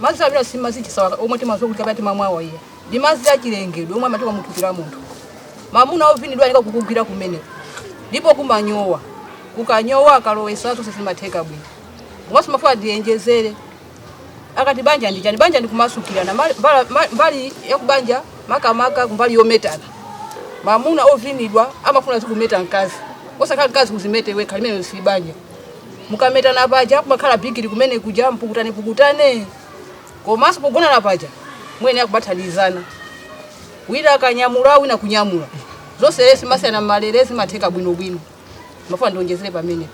Madzi amene si madzi chisawa omwe timazowa kuti kapati mamwawa iya, ndi madzi achilengedwe omwe amatoka muthupi la munthu. Mamuna ovinidwa alika kukugwira kumene ndipo kumanyowa, kukanyowa akalowesa zonse zimatheka bwino. Ngosi mafuwa ndiyenjezere akati banja ndi chani? Banja ndikumasukirana mbali yakubanja, makamaka kumbali yometana. Mamuna ovinidwa amafuna zikumeta mkazi, osakhala mkazi kuzimete wekha, limene si banja. Mukametana paja kumakhala bigiri kumene kuja, mpukutane pukutane, komanso pogonana paja mwene akubathandizana, wina akanyamula wina kunyamula, zonse zimasiyana mmalere, zimatheka bwinobwino. Mafuna ndionjezere pamene.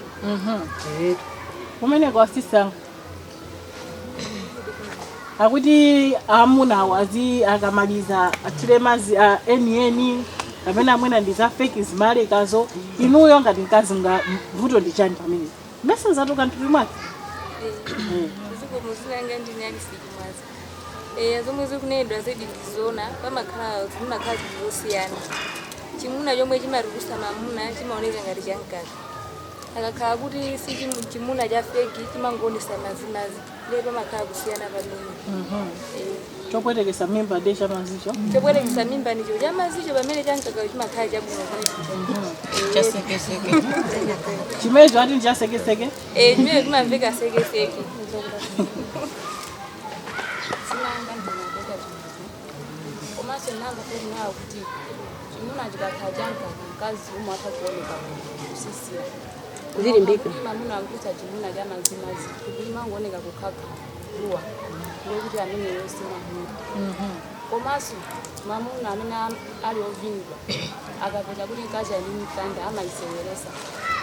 Kumeneko asisanga akuti amunawo azi akamaliza athire madzi a enieni kapena amwena ndi za fake zimalekazo. Inuyo ngati mkazi nga vuto ndi chani pamene mese zatoka mthupi mwake? Zikomo. Zinanga ndine Alice Chimwaza. Zomwe zikunenedwa zedi ndizona, pamakhala zimakhala zinthu zosiyana. Chimuna chomwe chimatulusa mamuna chimaoneka ngati chamkaka. Akakhala kuti si chimuna cha fake, chimangoonesa mazimazi, ndiye pamakhala kusiyana pamene. Chopwetekesa mimba ndi chamazicho? Chopwetekesa mimba ndicho chamazicho, pamene chamkaka chimakhala chabwino. Chasekeseke. Chimenecho ati ndi chasekeseke. Chimene chimamveka sekeseke. Sinanga ndinapeka chimodzi, komanso nanga kunawo kuti chimuna chikakhala chamkaka, mkazi umatha kuoneka kusisira. Zilimbika. Mamuna akutsa chimuna cha mazimazi kuti imangooneka kukhakha luwa, ndekuti ameneyo si mamuna. Komanso mamuna amene ali ovinidwa akapeza kuti mkazi ali mkanda, amayiseweresa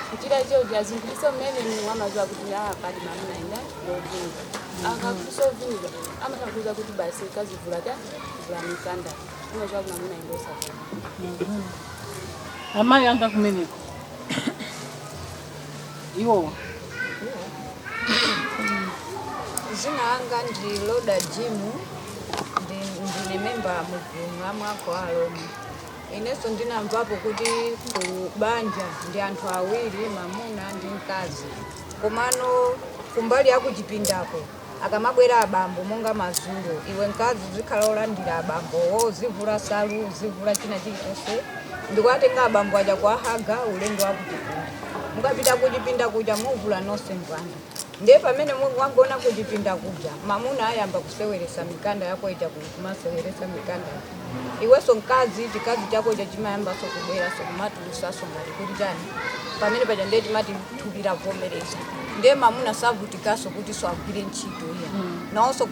kuchita choji azungulise mmene amaziwa kuti aa, pali mamuna ina wovinidwa. Akakusa ovinidwa amatha kuti basi mkazi vula ta vula mikanda, amaziwa kuti mamuna indosavula. Amayi anga kumeneko iwowa? Zina anga ndi Loda Jimu, ndine memba mugulu la Mwako Alomwe. Inenso ndinamvapo kuti ku banja ndi anthu awiri, mamuna ndi mkazi, komano kumbali yakuchipindako akamabwera abambo monga madzulo, iwe mkazi uzikhala olandira abambowo, uzivula salu, uzivula china chilichonse, ndikuatenga abambo aja kuahaga ulendo wakuchipinda. Mukapita kuchipinda kuja muvula nonse mbwanda. Ndiye pamene mwagona kuchipinda kuja, mamuna ayamba kuseweresa mikanda yako ija, kumaseweresa mikanda. Iwenso mkazi chikazi chako ija chimayambaso kubweraso kumatulusaso ngati kuti chani pamene paja. Ndiye timati thupi lavomereza, ndiye mamuna savutikaso kuti so agwire ntchito iya. Nawonso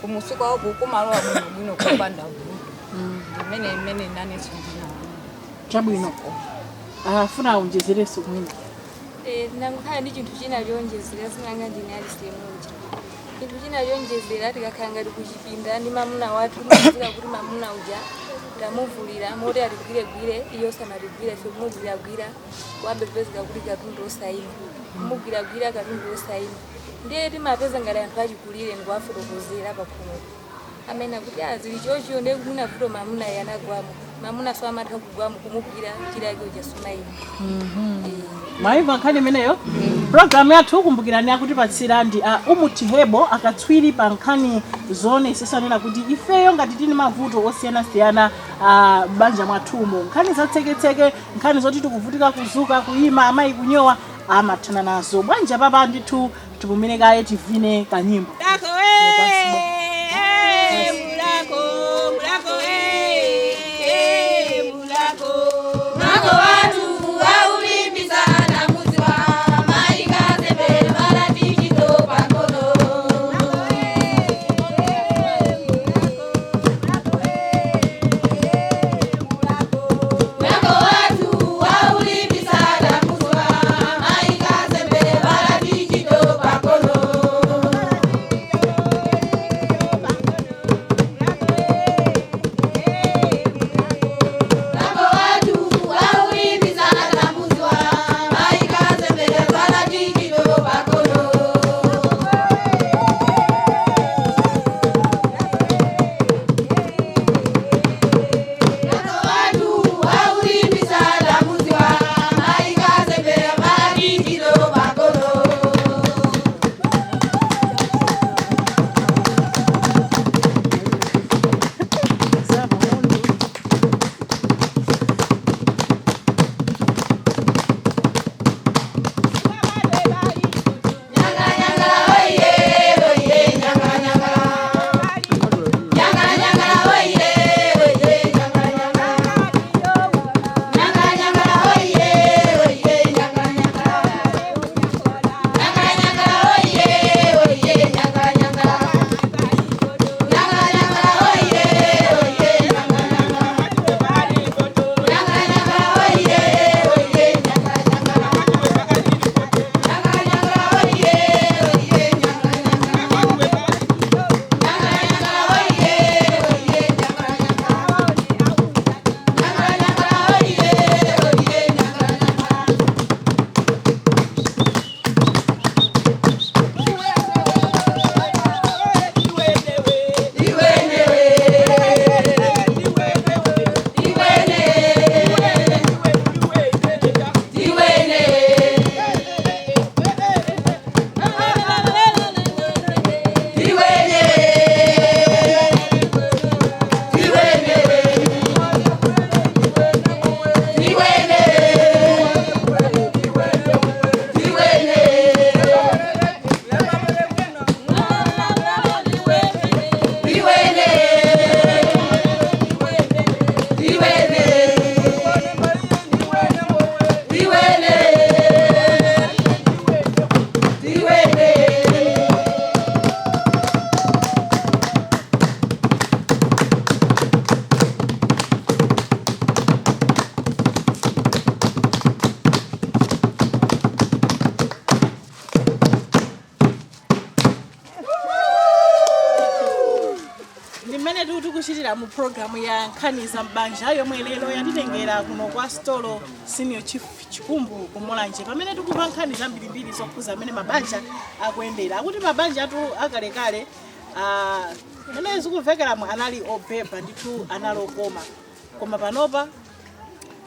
kumusi kwawo kumalowa bwinobwino kupanda vuto. Ndimene imene nanenso ndinaona. Chabwino, afuna aonjezereso mwina. Ndangokhala ndi chinthu china chonjezera. Zinanga ndine Alice Munja. Chinthu china chonjezera, tikakhala ngati kuchipinda ndi mamuna wathu, timazira kuti mamuna uja tamuvulira moti atigwiregwire, iyo sanatigwire, ife kumugwiragwira wabepezeka kuti katundu osayima, kumugwiragwira katundu osayima. Ndiye timapeza ngati anthu achikulire ndikuwafotokozera pakhomopo, amene akuti ah, zili chocho, ndiye kumwina vuto mamuna iye anagwamo. Mamuna so amatha kugwa kumugwira mchira yake uja sumaima. Mwaimva nkhani imeneyo? Programu yathu, kumbukirani, akutipatsira ndi a Umuti Herbal, akatswiri pa nkhani zonesesanena kuti ifeyo ngati tini mavuto osiyanasiyana banja mwathumo, nkhani zatseketseke, nkhani zoti tikuvutika kuzuka, kuyima, amayi kunyowa, amathana nazo bwanja papa. Ndithu tipumire kaye, tivine kanyimbo. Mulako eh, mulako, mulako eh, mulako. Mulako watu aulimbisana muziwa maikazembe malatijito pakono. Mulako watu aulimbisana muziwa maikazembe malatijito pakono. Mulako watu aulimbisana muziwa maikazembe malatijito pakono. Watu aulimbisana muziwa maikazembe malatijito pakono. Ndi mmene tikuchitira mu programu ya nkhani za mbanja yomwe lero yatitengera kuno kwa Stolo Senior Chief Chikumbu kumulanje, pamene tikumva nkhani zambirimbiri zokhuza amene mabanja akuyendera. Akuti mabanja atu akalekale, mmene zikumvekeramo, anali obeba ndithu, anali okoma, koma panopa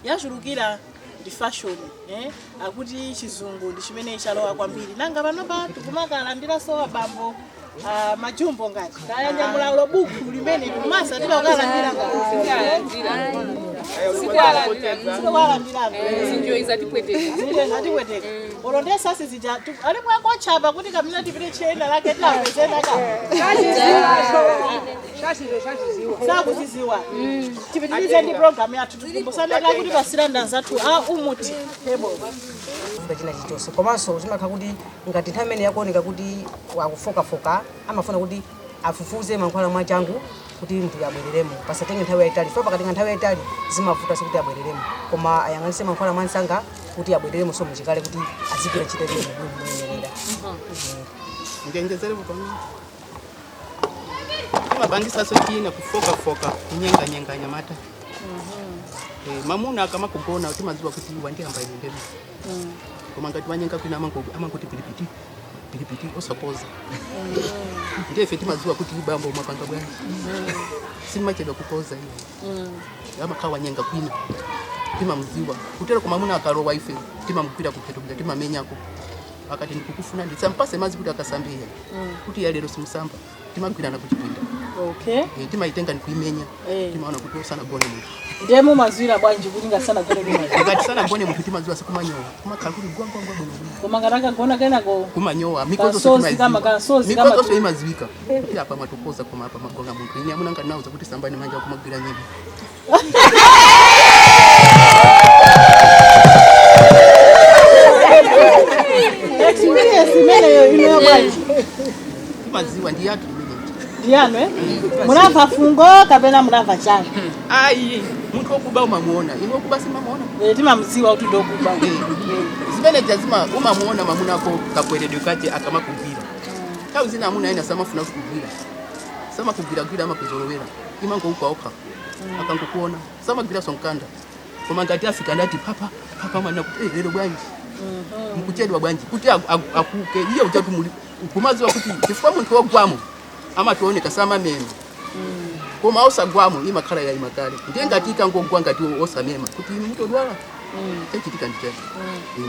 yachulukira ndi fashion, eh? Akuti chizungu ndi chimene chalowa kwambiri. Nanga panopa tikumakalandiranso abambo majumbo ngati tayanyamula buku limene tikumasa tidakalandira. Zinjoyi zatipweteka. Zatipweteka. Olo ndesasi zija alipo akochapa kuti kamina tipite chena lake tilapezena ka sakuziziwa. Tipitirize ndi programu yathu, tikumbusane kuti pasiranda zathu a Umuti Herbal. China chilichonse, komanso zimakhala kuti ngati nthawi imene yakuoneka kuti akufokafoka, amafuna kuti afufuze mankhwala mwachangu kuti mntu abwereremo, pasatenge nthawi yayitali. So pakatenga nthawi yayitali zimavuta sikuti abwereremo, koma ayang'anise mankhwala mwansanga kuti abwereremo, so muchikale kuti azigwira ntchito moyenera. Ngengezerepo pamene timapangisaso china kufokafoka, kunyenganyenga anyamata. Mamuna akamakugona timadziwa kuti wandiyamba ine ndeme, koma ngati wanyenga kwina amangoti pilipiti. Pikipiki osakoza ndiye ife timaziwa kuti bambo mwapanga bwanji, simachedwa kukoza iyo, amakhala wanyenga kwina, timamziwa kutero. Koma amuna akalowa, ife timamugwira kupheto kuja, timamenyako. Akati ndikukufuna, ndisampase mazi kuti akasambiye, kuti ya lero simusamba, timagwirana kuchipinda. Eh, timaitenga nikuimenya. Timaona kuti osanagone munthu. Ndiye mumazwira bwanji kuti ngasanagone kumwe? Ngati sanagone munthu, timaziwa sikumanyowa, kumakhala kuti gwangwangwa bwino bwino. Koma ngati akagona kenako kumanyowa. Kasozi kama kasozi kama Mikozonso imaziwika kuti apa mwatokoza, koma apa magonga munthu. Ine amuna nganauza kuti sambani manja, kumagwira nyimbo. Experience imeneyo ineyo bwanji? Timaziwa, ndi yathu imeneyi. Ndiyanu, eh? Munamva fungo kapena munamva chani? Ayi, munthu wokuba umamuona. Ine wokuba simamuona. Eh, timamudziwa kuti ndokuba. Zimene jazima umamuona mamuna ako kakweredwe kache akamakugwira. Nthawi zina amuna ena samafuna kukugwira, samakugwiragwira, amakuzolowera, imangoukaoka akangokuona, samagwira sonkanda. Koma ngati afika ndati papa papa mwana kuti, "Eh, lero bwanji mukuchedwa bwanji?" Kuti akuke iye uchatu muli kumaziwa kuti chifukwa munthu wogwamo amationeka samamema, koma osagwamo imakhala ya imakale. Ndiye ngati ikangogwa, ngati osamema kuti inu mutodwala, chachitika ndi chani?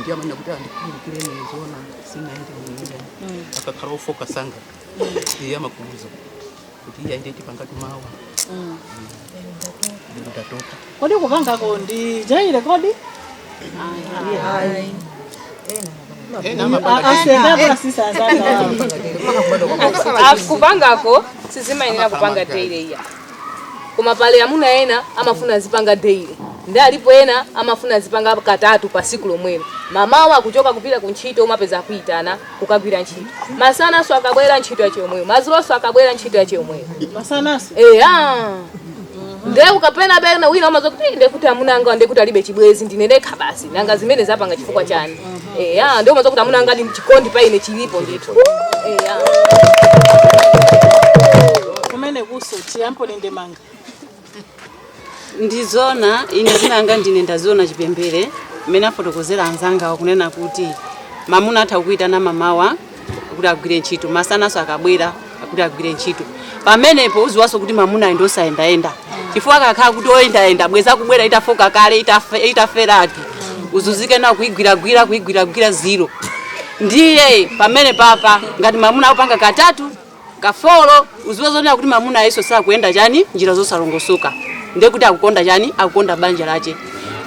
Ndiye amanena kuti andikhululukireni, zona sinaende bwino. Akakhala ofoka sanga, iye amakuuza kuti iye ainde tipangati mawa, lero ndatopa. Kodi kupangako ndi jaile kodi? Ena amapanga. Asendapula sisazanga. Kupangako sizimayenera kupanga daily iya, koma pale amuna ena amafuna zipanga daily, ndi alipo ena amafuna zipanga katatu pa siku lomwelo. Mamawa akuchoka kupita kuntchito, umapeza akuitana kukagwira ntchito. Masanaso akabwera, ntchito yachomweyo. Madzuloso akabwera, ntchito yachomweyo. Masanaso? Eya, nde ukapena bena wina umaza kuti nde kuti amuna anga nde kuti alibe chibwezi, ndine ndekha basi, nanga zimene zapanga chifukwa chani? Eya, nde umaza kuti amuna anga ndi chikondi pa ine chilipo ndithu, eya. Kumene kuso tiyampo ndemanga. Ndizona, ine zinanga ndine ndaziona chipembere mmene afotokozera anzangawo, kunena kuti mamuna atha kuitana mamawa kuti agwire ntchito, masanaso akabwera kuti agwire ntchito. Pamenepo uziwanso kuti mamuna ayi ndosayendayenda, chifukwa akakhala kuti oyendayenda bweza kubwera itafoka kale, itaferatu, uzuzike nawo kuigwiragwira kuigwiragwira ziro. Ndiye pamene papa ngati mamuna akupanga katatu kafolo, uziwe zonena kuti mamuna ayiso sakuyenda chani njira zosalongosoka, ndiye kuti akukonda chani, akukonda banja lache.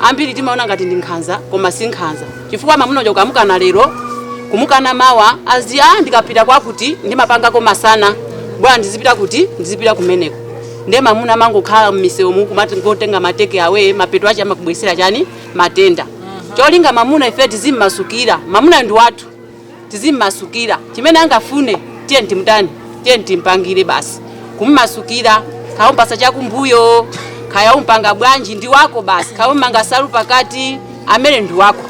Ambiri timaona ngati ndi nkhanza, koma si nkhanza, chifukwa mamuna uja ukamukana lero, kumukana mawa, azi a ndikapita kwakuti ndimapangako masana bwana, ndizipita kuti ndizipita kumeneko. Ndiye mamuna amangokhala m'misewu kumatenga ma take away, mapeto ache amakubwesera chani, matenda. Cholinga mamuna ife tizimmasukira, mamuna ndi wathu, tizimmasukira chimene angafune, tiye timutani, tiye timpangire basi, kummasukira. Khaumpasa chakumbuyo, khaya umpanga bwanji, ndi wako basi. Khaummanga salu pakati, amene ndi wako,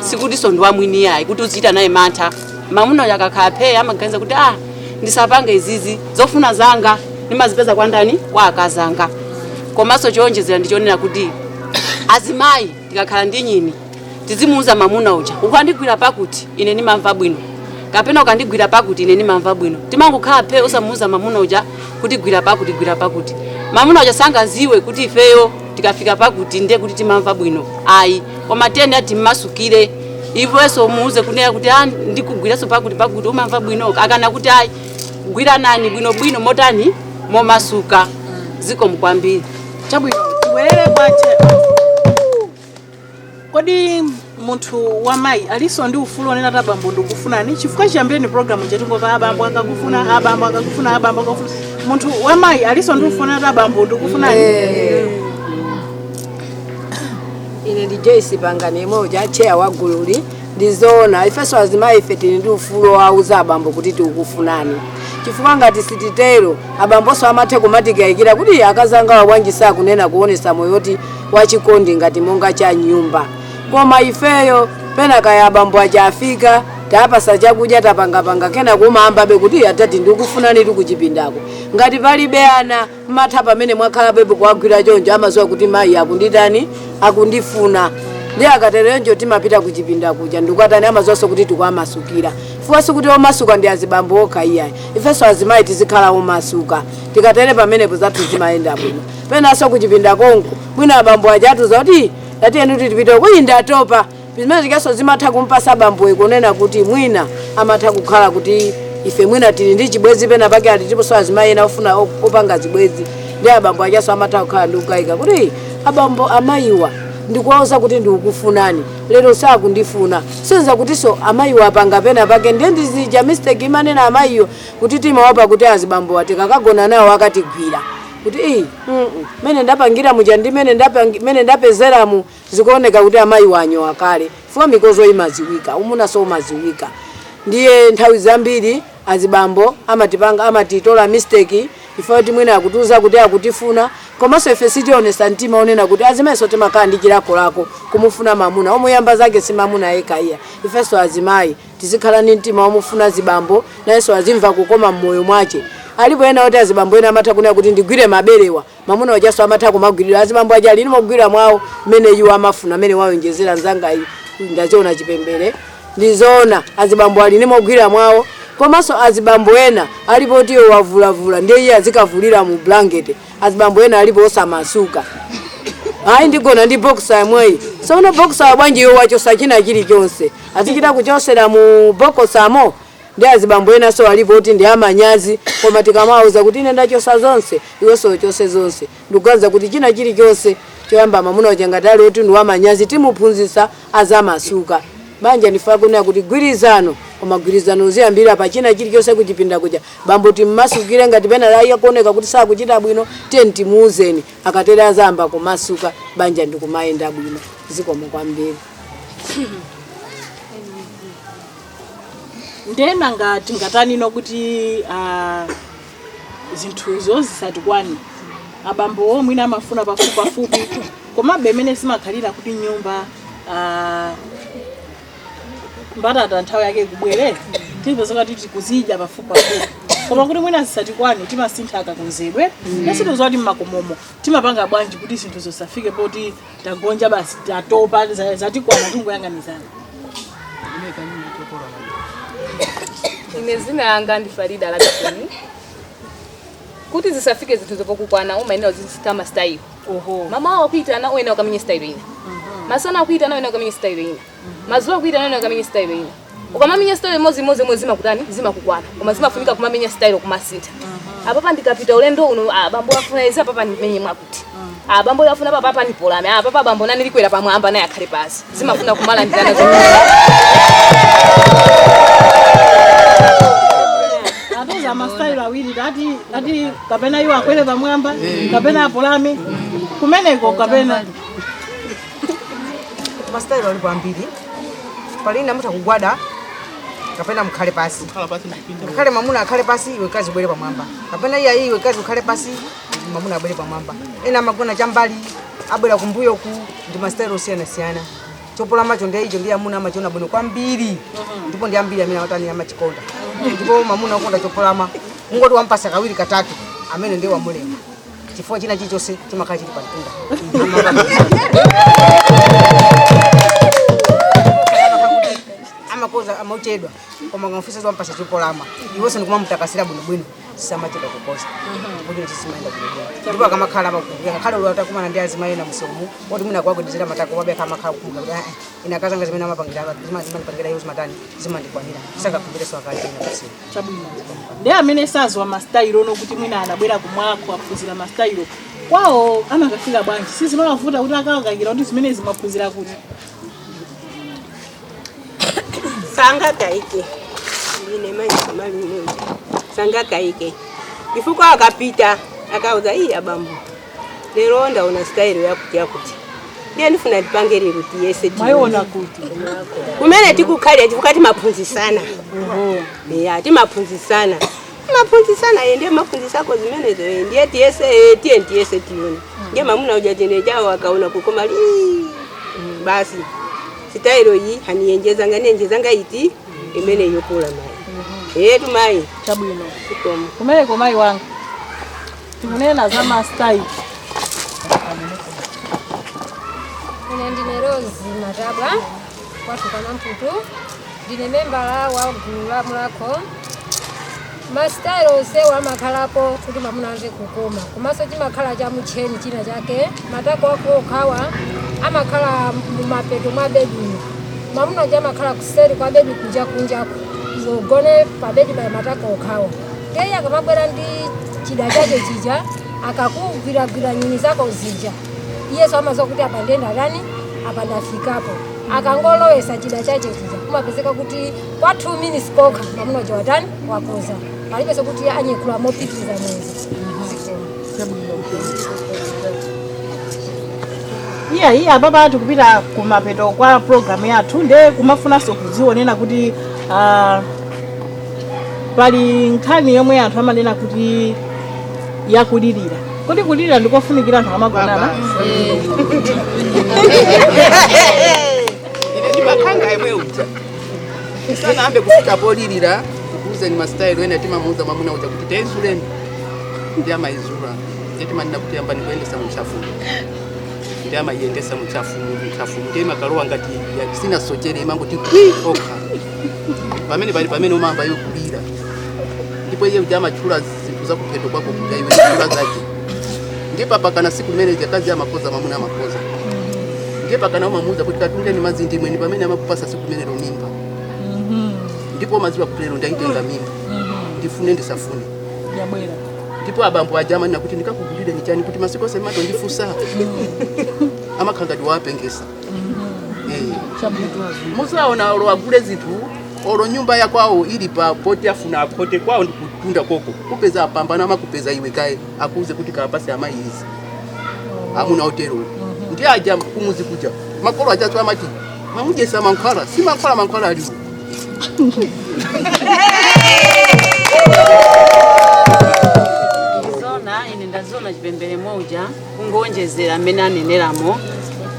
sikutinso ndi wamwini yayi kuti uzichita naye mantha. Mamuna uja akakhala pheya amaganiza kuti ah, ndisapange izizi, zofuna zanga ndimazipeza kwa ndani? Kwa akazanga. Komanso chowonjezera ndichonena kuti azimayi tikakhala ndi nyini, tizimuuza mamuna uja, ukandigwira pakuti ine ndimamva bwino, kapena ukandigwira pakuti ine ndimamva bwino. Timangokhala phe usamuuza mamuna uja kuti gwira pakuti, gwira pakuti. Mamuna uja sangaziwe kuti ifeyo tikafika pakuti ndiye kuti timamva bwino, ayi. Koma tiyeni timmasukire, iwenso umuuze kunena kuti ah, ndikugwiranso pakuti pakuti umamva bwino. Akana kuti ayi, gwiranani bwinobwino, motani, momasuka. Zikomo kwambiri. Chabwino, tibwerere kwache. Kodi munthu wamayi alinso ndi ufulu onena kuti abambo ndikufunani? Chifukwa chiyambireni program chatingova abambo akakufuna, abambo akakufuna, abambo akakufuna. Munthu wamayi alinso ndi ufulu onena kuti abambo ndikufunani? Ine ndi Joyce Pangani, yemwe uja chair wa gululi. Ndizoona, ifenso azimayi ife tili ndi ufulu wauza abambo kuti tikukufunani, chifukwa ngati sititero abambonso amathe kumatikayikira kuti akazangawa bwanji sakunena kuonesa moyo oti wachikondi ngati monga cha nyumba. Koma ifeyo pena kaya abambo aja afika, tapasa chakudya, tapangapanga, kena kumayambabe kuti atati ndikufunani tikuchipindako. Ngati palibe ana, matha pamene mwakhala pepo kuwagwira choncho, amaziwa kuti mayi akunditani, akundifuna. Ndi akaterenjo timapita kuchipinda kuja ndikukatani, amaziwanso kuti tikuamasukira. Fuwa sikuti omasuka ndi azibambo okha iyayi, ifenso azimayi tizikhala omasuka. Tikatere pamenepo zathu zimayenda bwino. Penanso kuchipinda konko mwina abambo aja atiuza kuti tatiyeni kuti tipite kuyi, ndatopa. Zimene zikenso zimatha kumpasa abamboyo kunena kuti mwina amatha kukhala kuti ife mwina tili ndi chibwezi pena pake, ati tiponso azimayi ena ofuna opanga zibwezi ndi abambo achaso amatha kukhala ndi kukayika kuti abambo amayiwa ndikuwauza kuti ndikukufunani lero sakundifuna, sinza kutinso amayiwa apanga pena pake. Ndiye ndizija mistake imanena amayiyo kuti timawapa kuti azibambowa tikakagona nawo akatigwira kuti iyi mene ndapangira muja ndi mene mene ndapezeramu, zikuoneka kuti amayiwa anyowa kale. Fuka mikozo imaziwika, umunaso umaziwika. Ndiye nthawi zambiri azibambo amatipanga amatitola mistake ife kuti mwina akutiuza kuti akutifuna, komanso ife sitionesa mtima onena kuti azimayiso timakhala ndi chilakolako kumufuna mamuna omuyamba zake si mamuna yekha iya. Ifenso azimayi tizikhala ndi mtima omufuna zibambo, nayenso azimva kukoma mmoyo mwache. Alipo ena oti azibambo ena amatha kunena kuti ndigwire maberewa, mamuna wachaso amatha kumagwirira azibambo aja alini mogwira mwawo mmene iwo amafuna, mmene wawonjezera nzangayi ndachiona chipembere. Ndizoona azibambo alini mogwira mwawo, komanso azibambo ena alipo oti iwo wavulavula ndiye iye azikavulira mu blanket. Azibambo ena alipo osamasuka, ayi ndigona ndi boxer yomweyi. Sono boxer bwanji iwo wachosa china chilichonse azichita kuchosera mu bokosamo. Ndi azibambo ena so alipo kuti ndi amanyazi, koma tikamawuza kuti ine ndachosa zonse iwenso uchose zonse, ndikuganiza kuti china chilichonse choyamba mamuna uja ngati ali oti ndi wamanyazi timuphunzitsa azamasuka. Banja ndifa kunena kuti gwirizano, koma gwirizano uziyambira pa china chilichonse kuchipinda kuja. Bambo timmasukire ngati pena laiya kuoneka kuti sakuchita bwino, tiye timuuzeni, akatere azayamba kumasuka, banja ndikumayenda bwino. Zikomo kwambiri. Ndena ngati ngatanino kuti zinthuzo zisatikwane, abambowo mwina amafuna pafupipafupi, komabe imene zimakhalira kuti nyumba mbatata nthawi yake kubwere tipezeka kuti tikuzidya pafupipafupi, koma kuti mwina zisatikwane timasintha akakonzedwe. Nesituzowa kuti mmakomomo timapanga bwanji kuti zinthu zisafike poti tagonja basi tatopa zatikwana tingoyang'anizana. Ine zina yanga ndi Farida Lakisoni. Kuti zisafike zinthu zopokukwana umayenera uzisintha ma style. Mama wakuitana uyenera ukamenye style ina, masana akuitana uyenera ukamenye style ina, mazuwa akuitana uyenera ukamenye style ina. Ukamamenya style imodzi imodzi imwe zimakutani, zimakukwana, koma zimafunika kumamenya style kumasintha. Apapa ndikapita ulendo uno, bambo afuna izi, apapa ndimenye mwakuti bambo afuna papa apa ndipolame, papa bambo nani likwera pamwamba naye akhale pasi. Zimafuna kumalandirana. Atuza masitayilo awiri tati tati kapena iwo akwere pamwamba kapena apolame kumeneko kapena masitayilo alipo ambiri. Palina mutha kugwada kapena mukhale pasi, ngakhale mamuna akhale pasi iwe kazi ubwere pamwamba, kapena iye iwe kazi ukhale pasi mamuna abwere pamwamba. Ena amagona chambali abwera kumbuyo ku ndi masitayilo osiyanasiyana. Chopolamacho ndiye icho ndiye amuna amachiona bwino kwambiri, ndipo ndi ambiri amene amatani amachikonda. Ndipo mamuna akonda chopolama ungoti wampasa kawiri katatu amene ndiye wamulema, chifukwa china chilichonse chimakhala chili pamtunda. Amakoza amauchedwa, koma ngamfisa wampasa chopolama iwenso ndikumamutakasira bwinobwino samachedwa kukoza, ndipo chino chisimayenda bwinobwino. Ndipo akamakhala amakumbukira ngakhale ulo atakumana ndi azimayi ena msomu oti mwina akuwagwedezera matako wabe akamakhala kukumbuka kuti ine akazanga zimene amapangira zimandipangira iwo zimatani zimandikwanira, sakakumbireso akazi ena msimu. Chabwino. Ndi amene saziwa masitayilo ono kuti mwina anabwera kumwako aphunzira masitayilo kwawo amakafika bwanji, sizimawavuta kuti akawakakira kuti zimene zimaphunzira kuti sangakaike ine maisamalinoi sangakaike chifukwa akapita akauza iyi abambo lero ndaona style yakuti yakuti ndiye ndifuna ndipange lero tiyese mwayiona kuti kumene tikukhalira chifukwa timaphunzisana. Ya timaphunzisana maphunzisana ye ndiye maphunzisako zimenezo ye ndiye tiyese tiye tiyese tione ndiye mamuna uja chene chawo akaona kukoma li basi sitailo iyi haniyenjezanga niyenjezanga iti imene yokula mai yetu mai chabwino. Kumeneko mayi wanga tikunena za masitayilo. Ine ndine Rose Matabwa kwathu kwa Mamputu. Ndine membala wa gulu la Mulhako. Masitayilo onsewo amakhalapo kuti mwamuna amve kukoma, komanso chimakhala cha mutcheni china chake. Matako ako okhawa amakhala mumapeto mwa bedi, mwamuna uja amakhala kuseri kwa bedi kunja kunjako, iwe ugone pa bedi pa matako okhawa. Ndiye akamabwera ndi chida chake chija, akakugwiragwira nyini zako zija, iyeso amaziwa kuti apa ndenda lani, apa ndafikapo. Akangolowesa chida chache chija, kumapezeka kuti kwa 2 minutes kokha mwamuna uja watani, wakoza. Palibenso kuti anyekula mopitiriza mwezi. Iya, iya, baba, tikupita kumapeto kwa program yathu, nde kumafunanso kudzionena kuti pali nkhani yomwe anthu amanena kuti yakulirira. Kodi kulirira ndikofunikira anthu amagonana? Ine ndimakhanga imwe uja sanayambe kufika polirira. Kukuuza ni masitayilo ena timamuuza mwamuna uja kuti taizuleni, ndi amaizula. Ndiye timanena kuti yamba nikuyendesa muchafumu, ndi amayiyendesa muchafumu muchafumu, ndiye imakalowa ngati sina sochere, imangoti kwi okha pamene pali pamene umamba iwe kulira. Ndipo iye uja amatchula zinthu zakupheto kwako kuja, iwe tchula zake. Ndiye papakana siku limene jakazi amakoza, mwamuna amakoza, ndiye pakana umamuuza kuti katungeni madzi ndimweni, pamene amakupasa siku limene mimba. Ndipo umadziwa kuti lero ndaitenga mimba, ndifune ndisafune, yabwera. Ndipo abambo aja amanena kuti ndikakugulire ni chani kuti masiku onse matondifusa, amakhala ngati wapengesa. Musaona olo agule zinthu, olo nyumba yakwawo ili pa poti afuna akhote kwawo ndikutunda koko kupeza apambana, amakupeza iwe kaye akuuze kuti kapasi amayi izi. Amuna otero ndi aja kumuzi kuja makolo achatswa amati mamujesa mankhwala, si mankhwala, mankhwala aliwo. Zona ine ndazona chipembere moja kungonjezera amene aneneramo.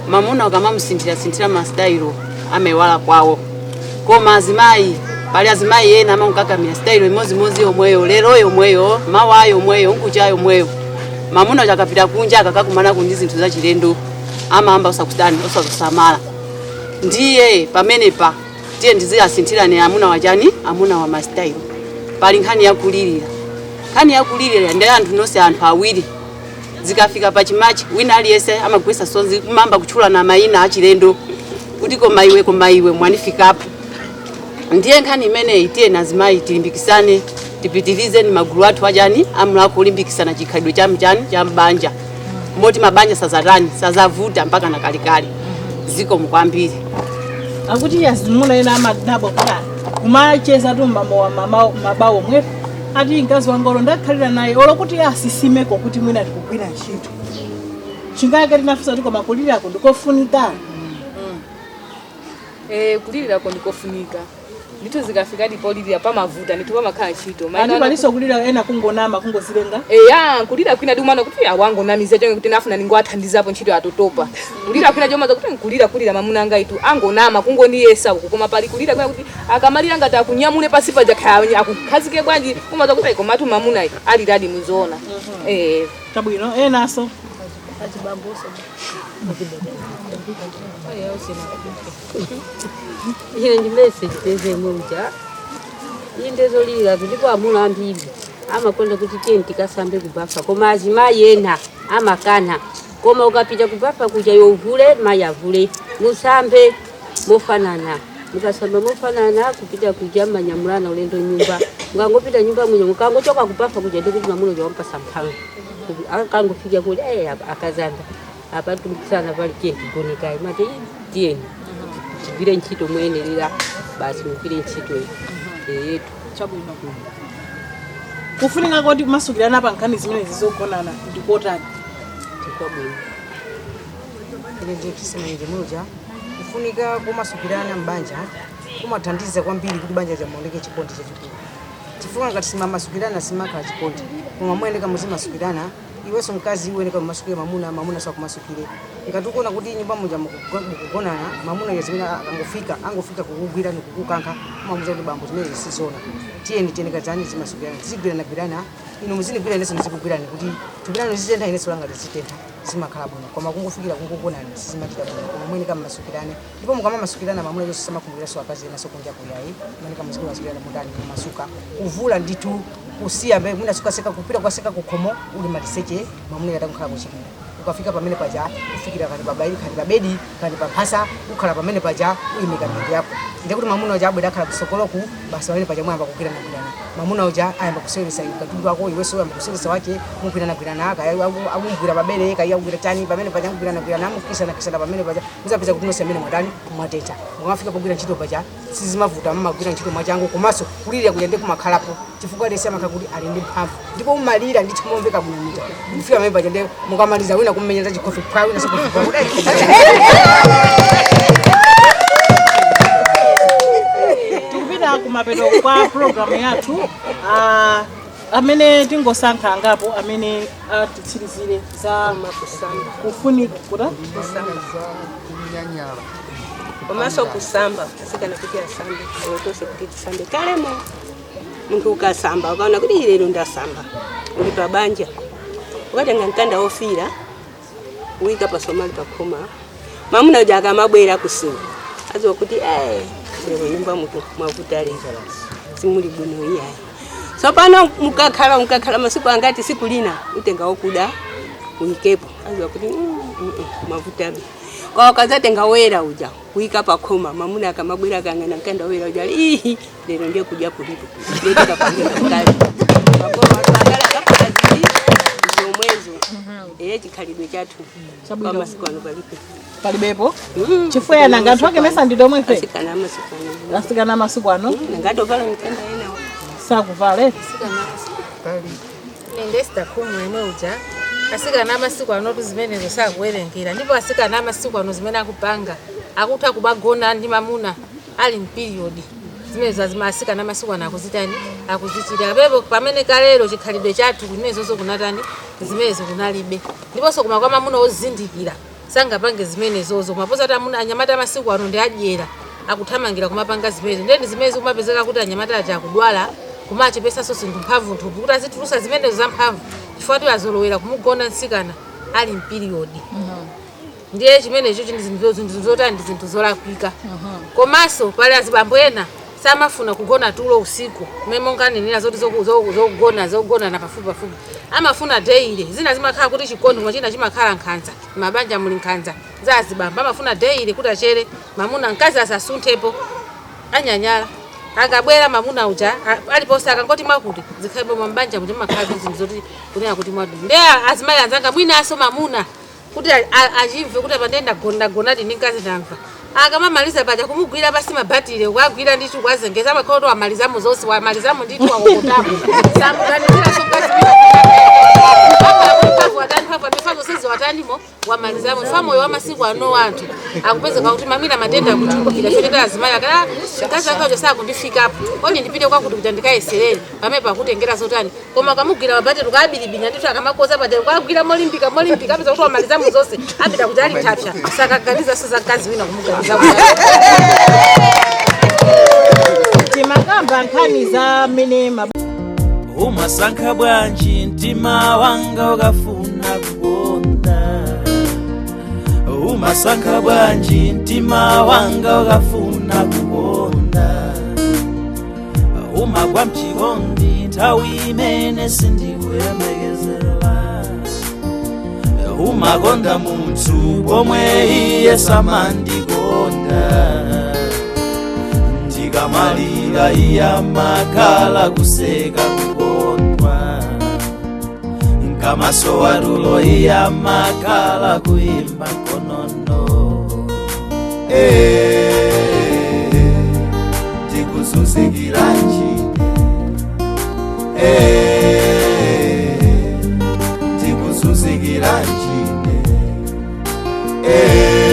Mamuna ukamamusinthirasinthira masitayilo amewala kwawo, koma azimayi, pali azimayi ena amankakamira sitayilo imodzi yomweyo, lero yomweyo, mawa yomweyo, nkucha yomweyo. Mamuna uja akapita kunja akakakumana ndi zinthu zachilendo, amayamba osakutani, osakusamala. Ndiye pamenepa tiye ndiziyasinthirane amuna wachani, amuna wa masitayilo. Pali nkhani yakulirira. Nkhani yakulirira ndi anthu nonse, anthu awiri zikafika pachimachi, wina aliyense amagwesa sonzi, kumamba kutchulana mayina achilendo kuti koma iwe, koma iwe mwanifikapo. Ndiye nkhani imeneyi, tiye nazimayi tilimbikisane, tipitirize ni magulu athu achani amulako kulimbikisana chikhalidwe cha mchani cha mbanja, moti mabanja sazatani, sazavuta mpaka na kalekale. Zikomo kwambiri. Akuti azimuna ena amadabwa kuti kumacheza tu mabawo mwepo, ati mkazi wanga olo ndakhalira naye olo kuti asisimeko kuti mwina tikugwira ntchito chingake. Tinafunsa kuti koma kulirako ndikofunika? Kulirako ndikofunika ndithu. Zikafika ndipo pamavuta ndithu, pamakhala ntchito. Ati palinso kulira ena kungonama, kungozilenga. Eya, kulira kwina ndikumana kuti awangonamiza chonge kuti nafuna ningoathandizapo ntchito atotopa. Kulira kwina chomaza kuti nkulira kulira mamuna anga itu angonama, kungoniyesa uku. Koma pali kulira kwina kuti akamalira ngati akunyamule pasi paja, khaya akukhazike bwanji, kumaza kuti komatu mamuna aliradi muzoona. Chabwino, enaso? Ine ndimese chipeze muja indezolira ndipo amuna ambiri amakonda kuti tiye tikasambe kubafa, koma azimayi ena amakana. Koma ukapita kubafa kuja, yovule mayi avule, musambe mofanana. Mukasamba mofanana, kupita kuja manyamulana ulendo nyumba. Mukangopita nyumba mwino, mukangochoka kubafa kuja, ndikuti mamuno wampasa mphamvu. Akangofika kuti akazanga apatumikisana pali, tiye tigonekayi, mati tiyeni tigwire ntchito moyenerera basi, mugwire ntchito yetu. Chabwino. Kufunika koti kumasukirana pa nkhani zimene zizogonana ndikotani? Ndikwabwino. Ine ndiye Krisimanje muja. Kufunika kumasukirana mbanja kumathandiza kwambiri kuti banja limaoneke chikondi chachikulu, chifukwa ngati simamasukirana simakhala chikondi. Koma muyeneka muzimasukirana, iwenso mkazi iweneka mumasukire mamuna, mamuna sakumasukire. Ngati ukuona kuti nyumba muja mukugonana, mamuna ya zimene akangofika angofika kukugwira nikukukankha, umamuza kuti bambo, zimene zisizona, tiyeni tiyenekazani zimasukirana, tizigwiranagwirana, inu muzindigwira inenso ndizikugwirani, kuti thupi lanu lizitentha, inenso langa lizitentha. Zimakhala bwino, koma kungofikira kungogonana sizimachita bwino. Koma mweneka mmasukirane, ndipo mukamamasukirana mamuna yonse samakhumbiranso akazi enaso kunja kuyayi. Mweneka muzikumasukirana mutani, mumasuka kuvula ndithu, kusiya mbe mwina sukaseka kupita kukaseka kukhomo uli maliseche, mamuna yatakukhala kuchipinda. Ukafika pamene paja, kufikira kani pabaili, kani pabedi, kani pamphasa, ukhala pamene paja, uyimika miyendo yako, ndekuti mamuna uja abwera akhala kusokoloku basi. Pamene paja mwayamba kugwiranagwirana, mamuna uja ayamba kuseweresa katundu wako, iwenso uyamba kuseweresa wache, mugwiranagwirana, kaya akumugwira pabere, kaya akugwira chani. Pamene paja mugwiranagwirana, mukisanakisana pamene paja, muzapeza kuti nonse amene mwatani, mwateta. Mukamafika pogwira ntchito paja sizimavuta, mumagwira ntchito mwachangu, komanso kulira kuja ndi kumakhalapo, chifukwa aliyense amakhala kuti ali ndi mphamvu, ndipo umalira ndithu momveka bwino muja. Kufika pamene paja ndi mukamaliza, wina kummenyera chikhofi phwa, wina sikhofi phwa. Tikupita kumapeto kwa programu yathu. Amene tingosankha angapo amene atitsirizire za kufunika kuta Kunyanyala. Komanso kusamba, asikana kuti asambe, tonse kuti tisambe. Kalemo munthu ukasamba, ukaona kuti lero ndasamba, uli pabanja, ukatenga mkanda wofira, uyika pasomali pakhoma, mamuna uja akamabwera kusiku aziwa kuti lero nyumba mutu mwavuta, lero simuli bwino iyayi. Tsopano mukakhala masiku angati, siku lina utenga wokuda uyikepo, aziwa kuti mwavutabe. Kwa ukazatenga wera uja kuyika pakhoma, mamuna akamabwera akang'ana mkanda wera uja, ihi, lero ndiye kudya kulipo, ndiye tikapangira mkazi zomwezo. Eye, chikhalidwe chathu kwa masiku ano palibe. Palibepo chifukwa yananga anthu ake mesa ndi tomwe fe. Asikana amasiku ano. Asikana amasiku ano. Nangatovala mkanda ena. Sakuvala. Ine Esther Khumwe imwe uja. Asikana amasiku anotu zimenezo sakuwerengera, ndipo asikana amasiku ano zimene akupanga, akutha kubagona ndi mamuna ali mperiod. Zimenezo azima asikana amasiku ano akuzitani, akuzichita pepo, pamene kalero chikhalidwe chathu zimenezozo kunatani, zimenezo kunalibe. Ndiponso koma kwa mamuna ozindikira sangapange zimenezozo, kumaposa kuti amuna anyamata amasiku ano ndi adyera, akuthamangira kumapanga zimenezo. Ndeni zimenezo kumapezeka kuti anyamata aja akudwala, kumachepesanso zinthu mphamvu nthupi kuti azitulusa zimenezo za mphamvu, chifukwa kuti azolowera kumugona mtsikana ali mperiod. Ndiye chimenecho ndi zinthu zotani, ndi zinthu zolakwika. Komanso pali azibambo ena samafuna kugona tulo usiku, mmene monganenera zoti zogona pafupi pafupi, amafuna daily. Zina zimakhala kuti chikondi, koma china chimakhala nkhanza. Mabanja muli nkhanza za azibambo, amafuna daily kuti achere mamuna, mkazi asasunthepo, anyanyala. Akabwera mamuna uja aliponse akangoti mwakuti zikhalipo mambanja muja makhala zinthu zoti kunena kuti mwadu. Ndiye azimayi anzanga, mwinaso mamuna kuti achimve kuti apa ndiye ndagonadi ndi mkazi, ndamva. Akamamaliza paja kumugwira pasi mabatire, ukagwira ndithu kwazengeza, amakhala kuti wamalizamo zonse, wamalizamo ndithu, wakokotapo, samuganiziraso mkazi wina. Mphamvu zonse watanimo, wamalizamo. Fa moyo wa masiku ano anthu akupezeka kuti mamina matenda akuchulukira choteta azimayi akala mkazi anga uja sakundifikapo, oni ndipite kwakuti kuti ndikayeserere pamene pakutengera zotani. Koma akamugwira mabatire, ukabilibinya ndithu, akamakoza paja ukagwira molimbika molimbika, apeza kuti wamalizamo zonse, apita kuti ali thapsa, sakaganizaso za mkazi wina kumuganiza. Timakamba nkhani za mmene Umasankha bwanji mtima wanga ukafuna kukonda? Umasankha bwanji mtima wanga ukafuna kukonda? Umagwa mchikondi nthawi imene sindikuyembekezera. Umakonda munthu pomwe iye samandikonda. Ndikamalira iye amakhala kuseka kukondwa, nkamasowa tulo iye amakhala kuyimba nkonono. Eh, ndikuzunzikira njine. Eh, ndikuzunzikira njine. Eh.